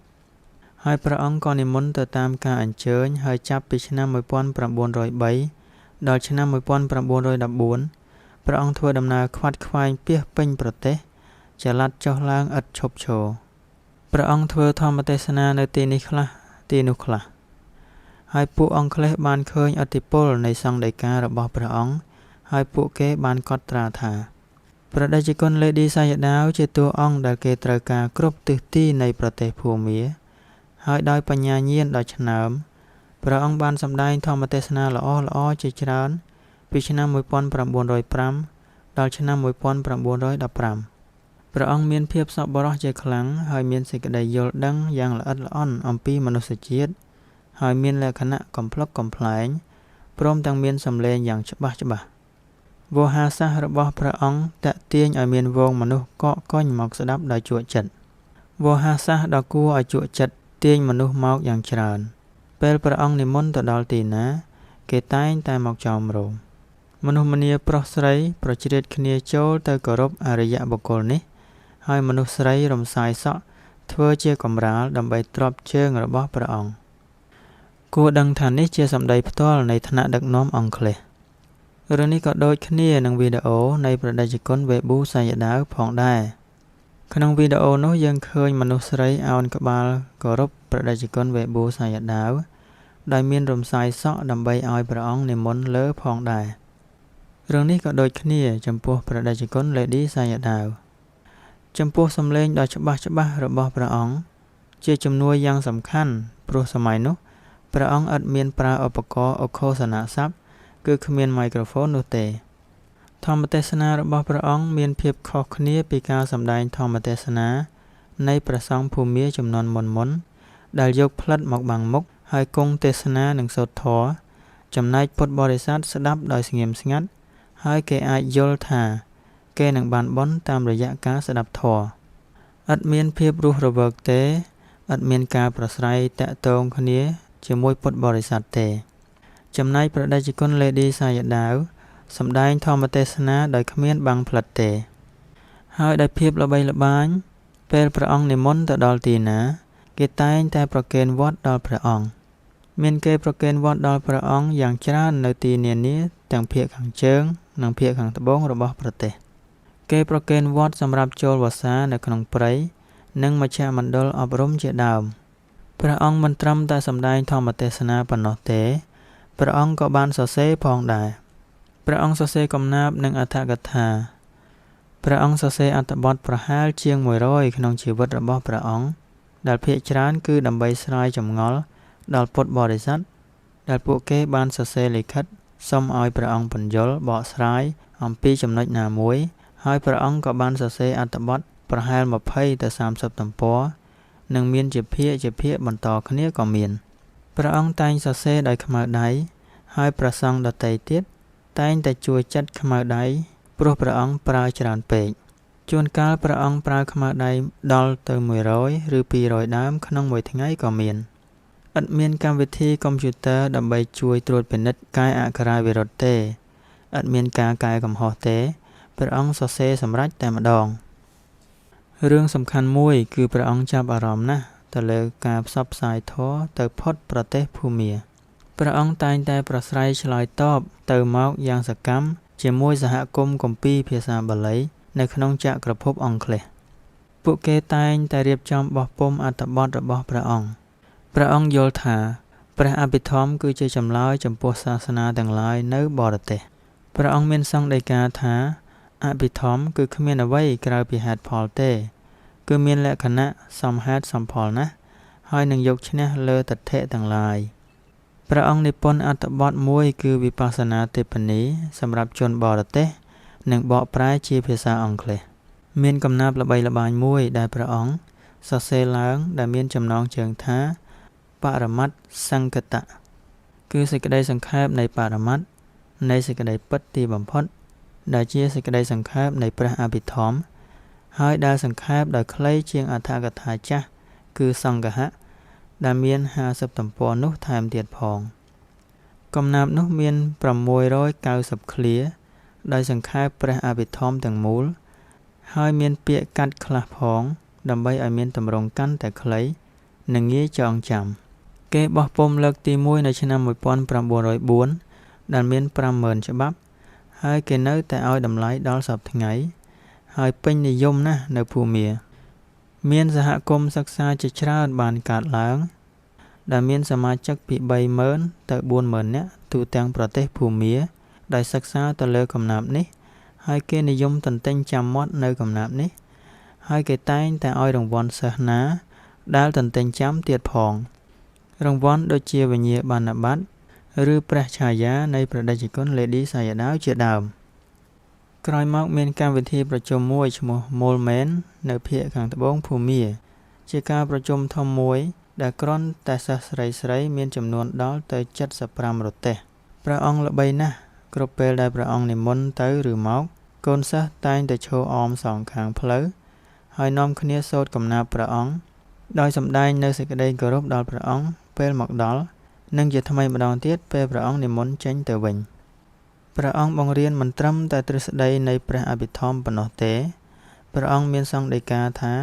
ហើយព្រះអង្គក៏និមន្តទៅតាមការអញ្ជើញ ហើយចាប់ពីឆ្នាំ1903ដល់ឆ្នាំ1914ព្រះអង្គធ្វើដំណើរខ្វាត់ខ្វែងពាសពេញប្រទេស ចល័តចុះឡើងឥតឈប់ឈរ ព្រះអង្គធ្វើធម្មទេសនានៅទីនេះខ្លះទីនោះខ្លះ ហើយពួកអង់គ្លេសបានឃើញឥទ្ធិពលនៃសង្ឃដីការបស់ព្រះអង្គ ហើយពួកគេបានកត់ត្រាថាព្រះតេជគុណលេឌីសាយដាវជាតួអង្គដែលគេត្រូវការគ្រប់ទិសទីនៃប្រទេសភូមា ហើយដោយបញ្ញាញាណដ៏ឆ្នើម ព្រះអង្គបានសម្ដែងធម្មទេសនាល្អៗជាច្រើនពីឆ្នាំ1905ដល់ឆ្នាំ1915ព្រះអង្គមានភាពសប្បុរសជាខ្លាំង ហើយមានសេចក្តីយល់ដឹងយ៉ាងល្អិតល្អន់អំពីមនុស្សជាតិ ហើយមានលក្ខណៈកំប្លុកកំប្លែង ព្រមទាំងមានសម្លេងយ៉ាងច្បាស់ច្បាស់ វោហារសាស្ត្ររបស់ព្រះអង្គទាក់ទាញឲ្យមានហ្វូងមនុស្សកកកុញមកស្ដាប់ដោយជក់ចិត្ត វោហារសាស្ត្រដ៏គួរឲ្យជក់ចិត្តទាញមនុស្សមកយ៉ាងច្រើន ពេលព្រះអង្គនិមន្តទៅដល់ទីណា គេតែងតែមកចោមរោម មនុស្សម្នាប្រុសស្រីប្រជ្រៀតគ្នាចូលទៅគោរពអរិយបុគ្គលនេះ ហើយមនុស្សស្រីរំសាយសក់ធ្វើជាកម្រាលដើម្បីទ្របជើងរបស់ព្រះអង្គ គួរដឹងថានេះជាសម្ដីផ្ទាល់នៃថ្នាក់ដឹកនាំអង់គ្លេស រឿងនេះក៏ដូចគ្នានឹងវីដេអូនៃព្រះតេជគុណវេប៊ូសាយដាវផងដែរ ក្នុងវីដេអូនោះយើងឃើញមនុស្សស្រីឱនក្បាលគោរពព្រះតេជគុណវេប៊ូសាយដាវ ដោយមានរំសាយសក់ដើម្បីឲ្យព្រះអង្គនិមន្តលើផងដែរ រឿងនេះក៏ដូចគ្នាចំពោះព្រះតេជគុណលេឌីសាយដាវ ចំពោះសម្លេងដ៏ច្បាស់ច្បាស់របស់ព្រះអង្គជាជំនួយយ៉ាងសំខាន់ ព្រោះសម័យនោះព្រះអង្គឥតមានប្រើឧបករណ៍ឧគ្ឃោសនស័ព្ទ គឺគ្មានមីក្រូហ្វូននោះទេ ធម្មទេសនារបស់ព្រះអង្គមានភាពខុសគ្នាពីការសម្ដែងធម្មទេសនានៃព្រះសង្ឃភូមាចំនួនមុនៗ ដែលយកផ្លិតមកបាំងមុខ ហើយគង់ទេសនានិងសូត្រធម៌ ចំណែកពុទ្ធបរិស័ទស្ដាប់ដោយស្ងៀមស្ងាត់ ហើយគេអាចយល់ថាគេនឹងបានបុណ្យតាមរយៈការស្ដាប់ធម៌ ឥតមានភាពរស់រវើកទេ ឥតមានការប្រស្រ័យតាក់ទងគ្នាជាមួយពុទ្ធបរិស័ទទេ ចំណែកព្រះតេជគុណលេឌីសាយដាវសម្ដែងធម្មទេសនាដោយគ្មានបាំងផ្លិតទេ ហើយដោយភាពល្បីល្បាញ ពេលព្រះអង្គនិមន្តទៅដល់ទីណា គេតែងតែប្រគេនវត្តដល់ព្រះអង្គ មានគេប្រគេនវត្តដល់ព្រះអង្គយ៉ាងច្រើននៅទីនានាទាំងភាគខាងជើងនិងភាគខាងត្បូងរបស់ប្រទេស គេប្រគេនវត្តសម្រាប់ចូលវស្សានៅក្នុងព្រៃនិងមជ្ឈមណ្ឌលអប់រំជាដើម ព្រះអង្គមិនត្រឹមតែសម្ដែងធម្មទេសនាប៉ុណ្ណោះទេ ព្រះអង្គក៏បានសរសេរផងដែរ ព្រះអង្គសរសេរកំណាព្យនិងអត្ថកថា ព្រះអង្គសរសេរអត្ថបទប្រហែលជាង100ក្នុងជីវិតរបស់ព្រះអង្គ ដែលភាគច្រើនគឺដើម្បីស្រាយចម្ងល់ដល់ពុទ្ធបរិស័ទ ដែលពួកគេបានសរសេរលិខិតសុំឲ្យព្រះអង្គពន្យល់បកស្រាយអំពីចំណុចណាមួយ ហើយព្រះអង្គក៏បានសរសេរអត្ថបទប្រហែល20ទៅ30ទំព័រ និងមានជាភាគជាភាគបន្តគ្នាក៏មាន ព្រះអង្គតែងសរសេរដោយខ្មៅដៃ ហើយព្រះសង្ឃដទៃទៀតតែងតែជួយចាត់ខ្មៅដៃ ព្រោះព្រះអង្គប្រើច្រើនពេក ជួនកាលព្រះអង្គប្រើខ្មៅដៃដល់ទៅ100ឬ200ដើមក្នុងមួយថ្ងៃក៏មាន ឥតមានកម្មវិធីកុំព្យូទ័រដើម្បីជួយត្រួតពិនិត្យកែអក្ខរាវិរុទ្ធទេ ឥតមានការកែកំហុសទេ ព្រះអង្គសរសេរសម្រេចតែម្ដង រឿងសំខាន់មួយគឺព្រះអង្គចាប់អារម្មណ៍ណាស់ទៅលើការផ្សព្វផ្សាយធម៌ទៅផុតប្រទេសភូមា ព្រះអង្គតែងតែប្រស្រ័យឆ្លើយតបទៅមកយ៉ាងសកម្មជាមួយសហគមន៍គម្ពីរភាសាបាលីនៅក្នុងចក្រភពអង់គ្លេស ពួកគេតែងតែរៀបចំបោះពុម្ពអត្ថបទរបស់ព្រះអង្គ ព្រះអង្គយល់ថាព្រះអភិធម្មគឺជាចម្លើយចំពោះសាសនាទាំងឡាយនៅបរទេស ព្រះអង្គមានសង្ឃដីកាថាអភិធម្មគឺគ្មានអ្វីក្រៅពីហេតុផលទេ គឺមានលក្ខណៈសមហេតុសមផលណាស់ ហើយនឹងយកឈ្នះលើទិដ្ឋិទាំងឡាយ ព្រះអង្គនិពន្ធអត្ថបទមួយគឺវិបស្សនាទេពនីសម្រាប់ជនបរទេស និងបកប្រែជាភាសាអង់គ្លេស មានកំណាព្យល្បីល្បាញមួយដែលព្រះអង្គសរសេរឡើងដែលមានចំណងជើងថាបរមត្តសង្កតៈ គឺសេចក្តីសង្ខេបនៃបរមត្ត នៃសេចក្តីពិតទីបំផុត ដែលជាសេចក្តីសង្ខេបនៃព្រះអភិធម្ម ហើយដែលសង្ខេបដោយខ្លីជាងអត្ថកថាចាស់គឺសង្គហៈ ដែលមាន50ទំព័រនោះថែមទៀតផង។ កំណាព្យនោះមាន690ឃ្លា ដោយសង្ខេបព្រះអភិធម្មទាំងមូល ហើយមានពាក្យកាត់ខ្លះផង ដើម្បីឲ្យមានទម្រង់កាន់តែខ្លី និងងាយចងចាំ។ គេបោះពុម្ពលើកទី1នៅឆ្នាំ1904 ដែលមាន50000ច្បាប់ ហើយគេនៅតែឲ្យតម្លៃដល់សព្វថ្ងៃ ហើយពេញនិយមណាស់នៅភូមា។ មានសហគមន៍សិក្សាជាច្រើនបានកើតឡើង ដែលមានសមាជិកពី30000ទៅ40000នាក់ទូទាំងប្រទេសភូមា ដោយសិក្សាទៅលើកំណាព្យនេះ ហើយគេនិយមទន្ទេញចាំមាត់នៅកំណាព្យនេះ ហើយគេតែងតែឲ្យរង្វាន់សិស្សណាដែលទន្ទេញចាំទៀតផង រង្វាន់ដូចជាវិញ្ញាបនបត្រ ឬព្រះឆាយានៃព្រះតេជគុណលេឌីសាយដាវជាដើម។ ក្រោយមកមានកម្មវិធីប្រជុំមួយឈ្មោះមូលមែននៅភាគខាងត្បូងភូមា ជាការប្រជុំធំមួយដែលគ្រាន់តែសិស្សស្រីៗមានចំនួនដល់ទៅ75រទេះ។ ព្រះអង្គល្បីណាស់ គ្រប់ពេលដែលព្រះអង្គនិមន្តទៅឬមក កូនសិស្សតែងតែឈរអមសងខាងផ្លូវ ហើយនាំគ្នាសូត្រកំណាព្យព្រះអង្គ ដោយសម្ដែងនូវសេចក្តីគោរពដល់ព្រះអង្គពេលមកដល់ និងជាថ្មីម្ដងទៀតពេលព្រះអង្គនិមន្តចេញទៅវិញ។ ព្រះអង្គបង្រៀនមិនត្រឹមតែទ្រឹស្ដីនៃព្រះអភិធម្មប៉ុណ្ណោះទេ ព្រះអង្គមានសង្ឃដីកាថា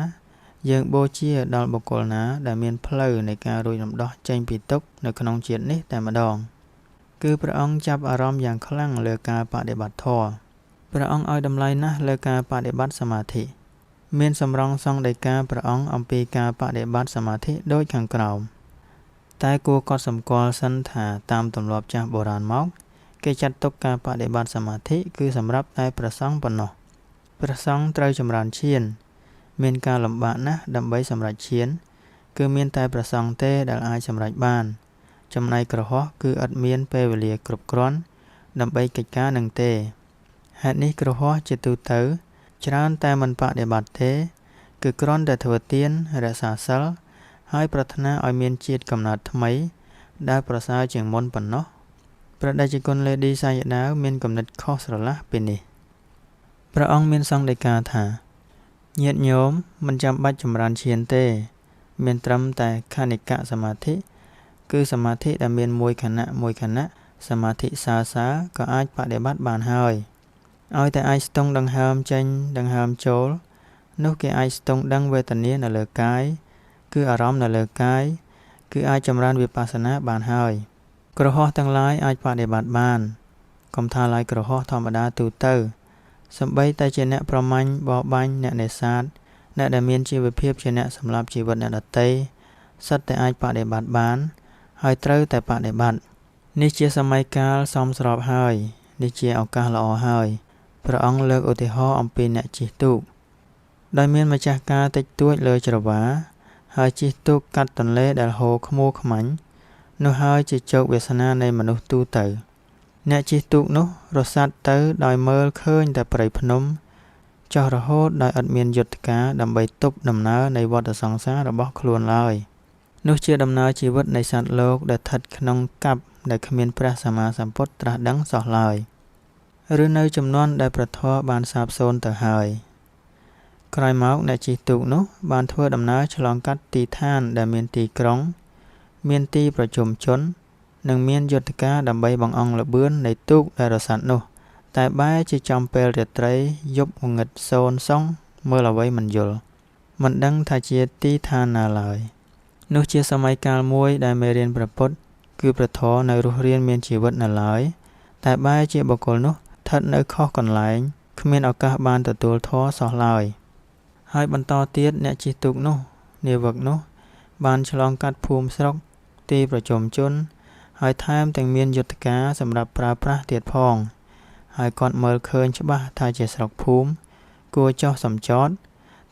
យើងបូជាដល់បុគ្គលណាដែលមានផ្លូវនៃការរួចរំដោះចេញពីទុក្ខនៅក្នុងជាតិនេះតែម្ដង។ គឺព្រះអង្គចាប់អារម្មណ៍យ៉ាងខ្លាំងលើការបដិបត្តិធម៌។ ព្រះអង្គឲ្យតម្លៃណាស់លើការបដិបត្តិសមាធិ។ មានសម្រងសង្ឃដីកាព្រះអង្គអំពីការបដិបត្តិសមាធិដូចខាងក្រោម។ តែគួរកត់សម្គាល់សិនថាតាមទម្លាប់ចាស់បុរាណមក គេចាត់ទុកការបដិបត្តិសមាធិគឺសម្រាប់តែព្រះសង្ឃប៉ុណ្ណោះ។ ព្រះសង្ឃត្រូវចម្រើនឈាន មានការលំបាកណាស់ដើម្បីសម្រេចឈាន គឺមានតែព្រះសង្ឃទេដែលអាចសម្រេចបាន ចំណែកគ្រហស្ថគឺឥតមានពេលវេលាគ្រប់គ្រាន់ដើម្បីកិច្ចការនឹងទេ។ ហេតុនេះគ្រហស្ថជាទូទៅច្រើនតែមិនបដិបត្តិទេ គឺគ្រាន់តែធ្វើទានរក្សាសីល ហើយប្រាថ្នាឲ្យមានជាតិកំណើតថ្មីដែលប្រសើរជាងមុនប៉ុណ្ណោះ។ ព្រះតេជគុណលេឌីសាយដាវមានគំនិតខុសស្រឡះពីនេះ។ ព្រះអង្គមានសង្ឃដីកាថា ញាតិញោមមិនចាំបាច់ចម្រើនឈានទេ មានត្រឹមតែខណិកសមាធិ គឺសមាធិដែលមានមួយខណៈមួយខណៈ សមាធិសាសាក៏អាចបដិបត្តិបានហើយ ឲ្យតែអាចស្ទង់ដង្ហើមចេញដង្ហើមចូល នោះគេអាចស្ទង់ដឹងវេទនានៅលើកាយ គឺអារម្មណ៍នៅលើកាយ គឺអាចចម្រើនវិបស្សនាបានហើយ។ គ្រហស្ថទាំងឡាយអាចបដិបត្តិបាន កុំថាឡើយគ្រហស្ថធម្មតាទូទៅ សូម្បីតែជាអ្នកប្រមាញ់បរបាញ់អ្នកនេសាទ អ្នកដែលមានជីវភាពជាអ្នកសម្លាប់ជីវិតអ្នកដទៃ សុទ្ធតែអាចបដិបត្តិបាន ហើយត្រូវតែបដិបត្តិ។ នេះជាសម័យកាលសមស្របហើយ នេះជាឱកាសល្អហើយ។ ព្រះអង្គលើកឧទាហរណ៍អំពីអ្នកជិះទូក ដោយមានម្ចាស់ការតិចតួចលើច្រវា ហើយជិះទូកកាត់ទន្លេដែលហូរខ្មួខ្មាញ់ នោះហើយជាជោគវាសនានៃមនុស្សទូទៅ។ អ្នកជិះទូកនោះរសាត់ទៅដោយមើលឃើញតែព្រៃភ្នំ ចុះរហូតដោយឥតមានយុទ្ធការដើម្បីទប់ដំណើរនៃវដ្តសង្សាររបស់ខ្លួនឡើយ។ នោះជាដំណើរជីវិតនៃសត្វលោកដែលស្ថិតក្នុងកັບដែលគ្មានព្រះសម្មាសម្ពុទ្ធត្រាស់ដឹងសោះឡើយ ឬនៅជំនាន់ដែលព្រះធម៌បានសាបសូន្យទៅហើយ។ ក្រោយមកអ្នកជិះទូកនោះបានធ្វើដំណើរឆ្លងកាត់ទីឋានដែលមានទីក្រុង មានទីប្រជុំជន និងមានយុទ្ធការដើម្បីបង្អង់ល្បឿននៃទូកដែលរសាត់នោះ តែបែរជាចំពេលរាត្រីយប់ងងឹតសូន្យសុងមើលអ្វីមិនយល់ មិនដឹងថាជាទីឋានណាឡើយ។ នោះជាសម័យកាលមួយដែលមេរៀនព្រះពុទ្ធ គឺព្រះធម៌នៅរស់រានមានជីវិតនៅឡើយ តែបែរជាបុគ្គលនោះស្ថិតនៅខុសកន្លែង គ្មានឱកាសបានទទួលធម៌សោះឡើយ។ ហើយបន្តទៀតអ្នកជិះទូកនោះ នាវិកនោះ បានឆ្លងកាត់ភូមិស្រុក ទីប្រជុំជន ហើយថែមទាំងមានយុទ្ធការសម្រាប់ប្រើប្រាស់ទៀតផង ហើយគាត់មើលឃើញច្បាស់ថាជាស្រុកភូមិ គួរចុះសំចត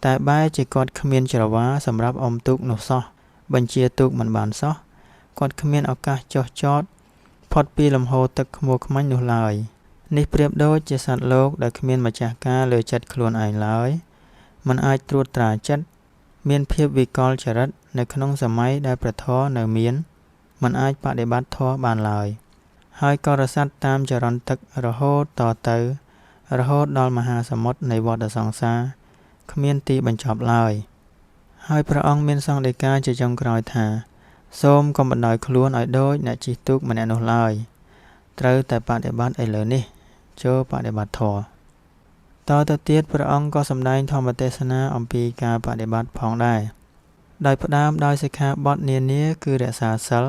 តែបែរជាគាត់គ្មានច្រវាសម្រាប់អុំទូកនោះសោះ បញ្ជាទូកមិនបានសោះ គាត់គ្មានឱកាសចុះចតផុតពីលំហូរទឹកខ្មួខ្មាញ់នោះឡើយ។ នេះប្រៀបដូចជាសត្វលោកដែលគ្មានម្ចាស់ការលើចិត្តខ្លួនឯងឡើយ មិនអាចត្រួតត្រាចិត្ត មានភាពវិកលចរិតនៅក្នុងសម័យដែលព្រះធម៌នៅមាន មិនអាចបដិបត្តិធម៌បានឡើយ។ ហើយករស័តតាមចរន្តទឹករហូតតទៅរហូតដល់មហាសមុទ្រនៃវដ្តសង្សារគ្មានទីបញ្ចប់ឡើយហើយព្រះអង្គមានសង្ឃដីកាជាចុងក្រោយថាសូមកុំបណ្ដោយខ្លួនឲ្យដូចអ្នកជិះទូកម្នាក់នោះឡើយត្រូវតែបដិបត្តិឥឡូវនេះចូលបដិបត្តិធម៌តទៅទៀតព្រះអង្គក៏សម្ដែងធម្មទេសនាអំពីការបដិបត្តិផងដែរដោយផ្ដើមដោយសិក្ខាបទនានាគឺរក្សាសីល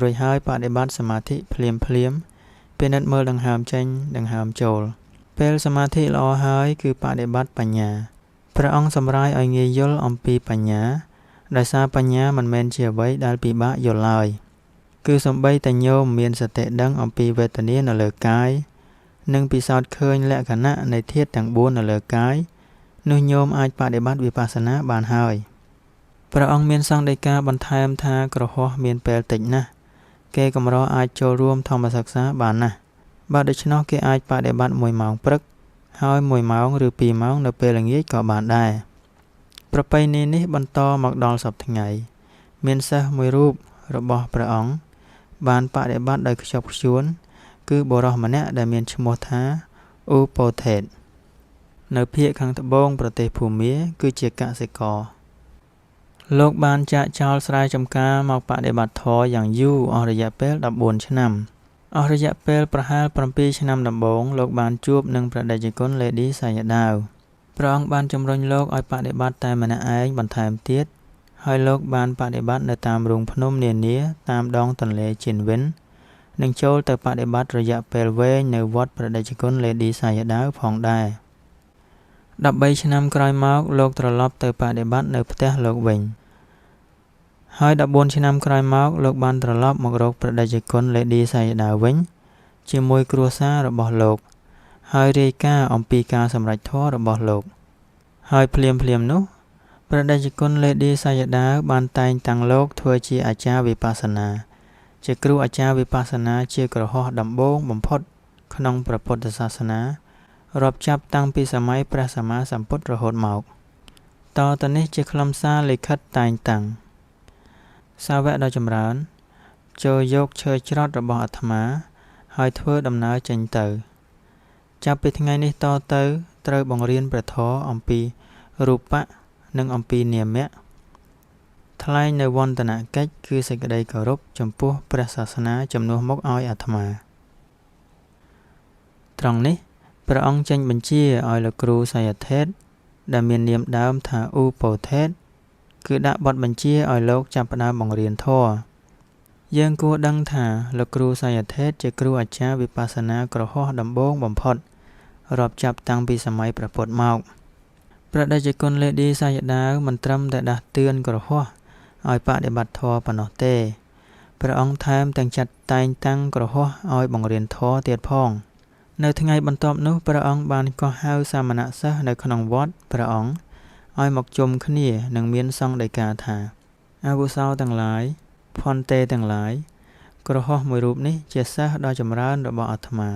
រួចហើយបដិបត្តិសមាធិភ្លាមភ្លាមពិនិត្យមើលដង្ហើមចេញដង្ហើមចូលពេលសមាធិល្អហើយគឺបដិបត្តិបញ្ញាព្រះអង្គសម្រាយឲ្យងាយយល់អំពីបញ្ញាដោយសារបញ្ញាមិនមែនជាអ្វីដែលពិបាកយល់ឡើយគឺសំបីតែញោមមានសតិដឹងអំពីវេទនានៅលើកាយនិងពិសោធន៍ឃើញលក្ខណៈនៃធាតុទាំង4នៅលើកាយនោះញោមអាចបដិបត្តិវិបស្សនាបានហើយព្រះអង្គមានសង្ឃដីកាបន្ថែមថាក្រហោះមានពេលតិចណាស់គេកម្រអាចចូលរួមធម្មសិក្សាបានណាស់បើដូច្នោះគេអាចបដិបត្តិ1ម៉ោងព្រឹកហើយ1ម៉ោងឬ2ម៉ោងនៅពេលល្ងាចក៏បានដែរប្រពៃណីនេះបន្តមកដល់សព្វថ្ងៃមានសិស្សមួយរូបរបស់ព្រះអង្គបានបដិបត្តិដោយខ្ជាប់ខ្ជួនគឺបុរសម្នាក់ដែលមានឈ្មោះថាឧបោថេតនៅភាគខាងត្បូងប្រទេសភូមាគឺជាកសិករលោកបានចាកចោលស្រែចម្ការមកបដិបត្តិធម៌យ៉ាងយូរអស់រយៈពេល14ឆ្នាំអស់រយៈពេលប្រហែល7ឆ្នាំដំបូងលោកបានជួបនឹងព្រះតេជគុណលេឌីសាយដាវព្រះអង្គបានជំរុញលោកឲ្យបដិបត្តិតែម្នាក់ឯងបន្ថែមទៀតហើយលោកបានបដិបត្តិនៅតាមរូងភ្នំនានាតាមដងទន្លេជីនវិននិងចូលទៅបដិបត្តិរយៈពេលវែងនៅវត្តព្រះតេជគុណលេឌីសាយដាវផងដែរ13ឆ្នាំក្រោយមកលោកត្រឡប់ទៅបដិបត្តិនៅផ្ទះលោកវិញហើយ14ឆ្នាំក្រោយមកលោកបានត្រឡប់មករកព្រះតេជគុណលេឌីសាយដាវិញជាមួយគ្រួសាររបស់លោកហើយរាយការណ៍អំពីការសម្រេចធម៌របស់លោកហើយភ្លាមៗនោះព្រះតេជគុណលេឌីសាយដាបានតែងតាំងលោកធ្វើជាអាចារ្យវិបស្សនាជាគ្រូអាចារ្យវិបស្សនាជាក្រហោះដំបូងបំផុតក្នុងព្រះពុទ្ធសាសនារាប់ចាប់តាំងពីសម័យព្រះសម្មាសម្ពុទ្ធរហូតមកតទៅនេះជាខ្លឹមសារលិខិតតែងតាំងសាវកដ៏ចម្រើនចូលយកឈើច្រត់របស់អាត្មាហើយធ្វើដំណើរចេញទៅចាប់ពីថ្ងៃនេះតទៅត្រូវបង្រៀនព្រះធម៌អំពីរូបៈនិងអំពីនាមៈថ្លែងនៅវន្តនកិច្ចគឺសេចក្តីគោរពចំពោះព្រះសាសនាជំនួសមកឲ្យអាត្មាត្រង់នេះព្រះអង្គចេញបញ្ជាឲ្យលោកគ្រូសាយថេតដែលមាននាមដើមថាឧបោថេតគឺដាក់បទបញ្ជាឲ្យលោកចាប់ផ្ដើមបង្រៀនធម៌យើងគួរដឹងថាលោកគ្រូសាយថេតជាគ្រូអាចារ្យវិបស្សនាក្រហោះដំបូងបំផុតរាប់ចាប់តាំងពីសម័យព្រះពុទ្ធមកព្រះតេជគុណលេឌីសាយដាវមិនត្រឹមតែដាស់តឿនក្រហោះឲ្យបដិបត្តិធម៌ប៉ុណ្ណោះទេព្រះអង្គថែមទាំងចាត់តែងតាំងក្រហោះឲ្យបង្រៀនធម៌ទៀតផងនៅថ្ងៃបន្ទាប់នោះព្រះអង្គបានកោះហៅសាមណសិស្សនៅក្នុងវត្តព្រះអង្គឲ្យមកជុំគ្នានិងមានសង្ឃដីកាថាអាវុសោទាំងឡាយភន្ទេទាំងឡាយក្រហោះមួយរូបនេះជាសិស្សដ៏ចម្រើនរបស់អាត្មា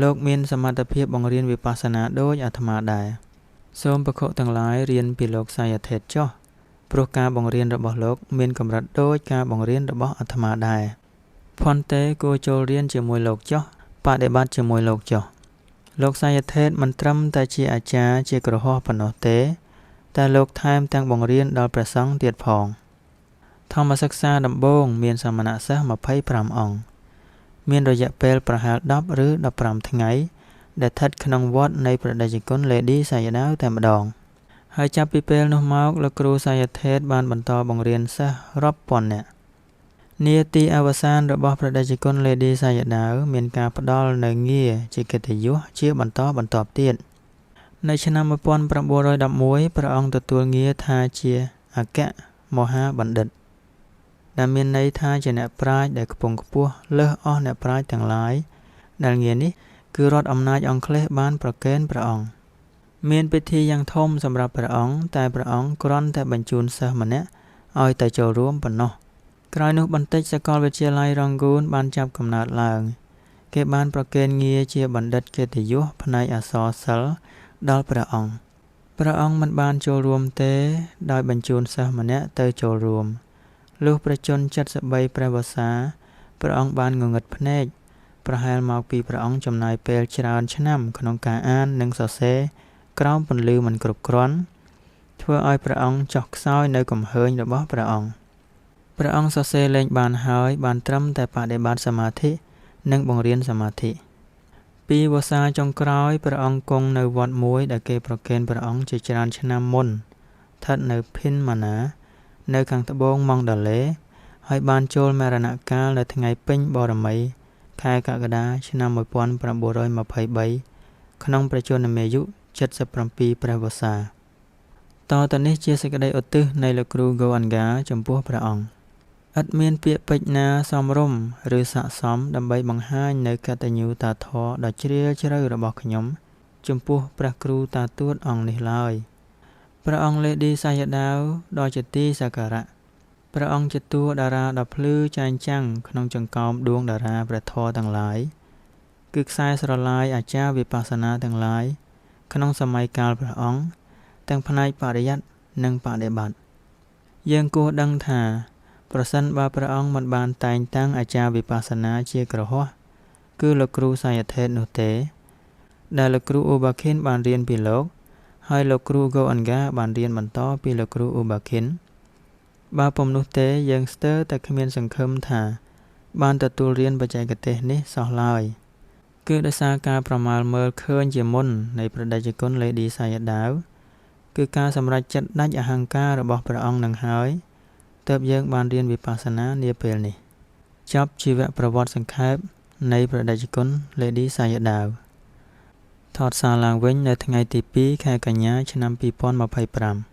លោកមានសមត្ថភាពបង្រៀនវិបស្សនាដូចអាត្មាដែរសូមភិក្ខុទាំងឡាយរៀនពីលោកសាយថេតចុះព្រោះការបង្រៀនរបស់លោកមានកម្រិតដូចការបង្រៀនរបស់អាត្មាដែរភន្ទេគួរចូលរៀនជាមួយលោកចុះបដិបត្តិជាមួយលោកចុះលោកសាយថេតមិនត្រឹមតែជាអាចារ្យជាក្រហោះប៉ុណ្ណោះទេតែលោកថែមទាំងបង្រៀនដល់ព្រះសង្ឃទៀតផងធម្មសិក្សាដំបូងមានសាមណសិស្ស25អង្គមានរយៈពេលប្រហែល10ឬ15ថ្ងៃដែលស្ថិតក្នុងវត្តនៃព្រះតេជគុណលេឌីសាយដាវតែម្ដងហើយចាប់ពីពេលនោះមកលោកគ្រូសាយថេតបានបន្តបង្រៀនសិស្សរាប់ពាន់នាក់នាទីអវសានរបស់ព្រះតេជគុណលេឌីសាយដាវមានការផ្ដល់នៅងារជាកិត្តិយសជាបន្តបន្ទាប់ទៀតនៅឆ្នាំ1911ព្រះអង្គទទួលងារថាជាអគ្គមហាបណ្ឌិតដែលមានន័យថាជាអ្នកប្រាជ្ញដែលខ្ពង់ខ្ពស់លើសអស់អ្នកប្រាជ្ញទាំងឡាយដែលងារនេះគឺរដ្ឋអំណាចអង់គ្លេសបានប្រគេនព្រះអង្គមានពិធីយ៉ាងធំសម្រាប់ព្រះអង្គតែព្រះអង្គគ្រាន់តែបញ្ជូនសិស្សម្នាក់ឲ្យទៅចូលរួមប៉ុណ្ណោះក្រោយនោះបន្តិចសាកលវិទ្យាល័យរ៉ង់ហ្គូនបានចាប់កំណើតឡើងគេបានប្រគេនងារជាបណ្ឌិតកិត្តិយសផ្នែកអក្សរសិល្ប៍ដល់ព្រះអង្គព្រះអង្គមិនបានចូលរួមទេដោយបញ្ជូនសិស្សម្នាក់ទៅចូលរួមលុះព្រះជន្ម73ព្រះវស្សាព្រះអង្គបានងងឹតភ្នែក ប្រហែលមកពីព្រះអង្គចំណាយពេលច្រើនឆ្នាំក្នុងការអាននិងសរសេរក្រោមពន្លឺមិនគ្រប់គ្រាន់ធ្វើឲ្យព្រះអង្គចុះខ្សោយនៅកំហើញរបស់ព្រះអង្គព្រះអង្គសរសេរលែងបានហើយបានត្រឹមតែបដិបត្តិសមាធិនិងបង្រៀនសមាធិពីវស្សាចុងក្រោយព្រះអង្គគង់នៅវត្តមួយដែលគេប្រគេនព្រះអង្គជាច្រើនឆ្នាំមុនស្ថិតនៅភិនម៉ាណានៅខាងត្បូងម៉ង់ដាឡេហើយបានចូលមរណកាលនៅថ្ងៃពេញបូណ៌មីខែកក្កដាឆ្នាំ1923ក្នុងព្រះជន្មាយុ77ព្រះវស្សាតទៅនេះជាសេចក្តីឧទ្ទិសនៃលោកគ្រូហ្គោអាន់ហ្គាចំពោះព្រះអង្គឥតមានពាក្យពេចន៍ណាសមរម្យឬស័ក្តិសមដើម្បីបង្ហាញនូវកតញ្ញូតាធម៌ដ៏ជ្រាលជ្រៅរបស់ខ្ញុំចំពោះព្រះគ្រូតាទួតអង្គនេះឡើយព្រះអង្គលេឌីសាយដាវដ៏ជាទីសក្ការៈព្រះអង្គជាតួតារាដ៏ភ្លឺចែងចាំងក្នុងចង្កោមដួងតារាព្រះធម៌ទាំងឡាយគឺខ្សែស្រឡាយអាចារ្យវិបស្សនាទាំងឡាយក្នុងសម័យកាលព្រះអង្គទាំងផ្នែកបរិយ័តនិងបដិបត្តិយើងគួរដឹងថាប្រសិនបើព្រះអង្គមិនបានតែងតាំងអាចារ្យវិបស្សនាជាគ្រហស្ថគឺលោកគ្រូសាយថេតនោះទេដែលលោកគ្រូឧបាខិនបានរៀនពីលោកហើយលោកគ្រូហ្គោអនហ្គាបានរៀនបន្តពីលោកគ្រូឧបាខិនបើពុំនោះទេយើងស្ទើរតែគ្មានសង្ឃឹមថាបានទទួលរៀនបច្ចេកទេសនេះសោះឡើយគឺដោយសារការប្រមាលមើលឃើញជាមុននៃព្រះតេជគុណលេឌីសាយដាវគឺការសម្រេចចិត្តដាច់អហង្ការរបស់ព្រះអង្គនឹងហើយទើបយើងបានរៀនវិបស្សនានាពេលនេះចប់ជីវប្រវត្តិសង្ខេបនៃព្រះតេជគុណលេឌីសាយដាវថតសារឡើងវិញនៅថ្ងៃទី2ខែកញ្ញាឆ្នាំ2025។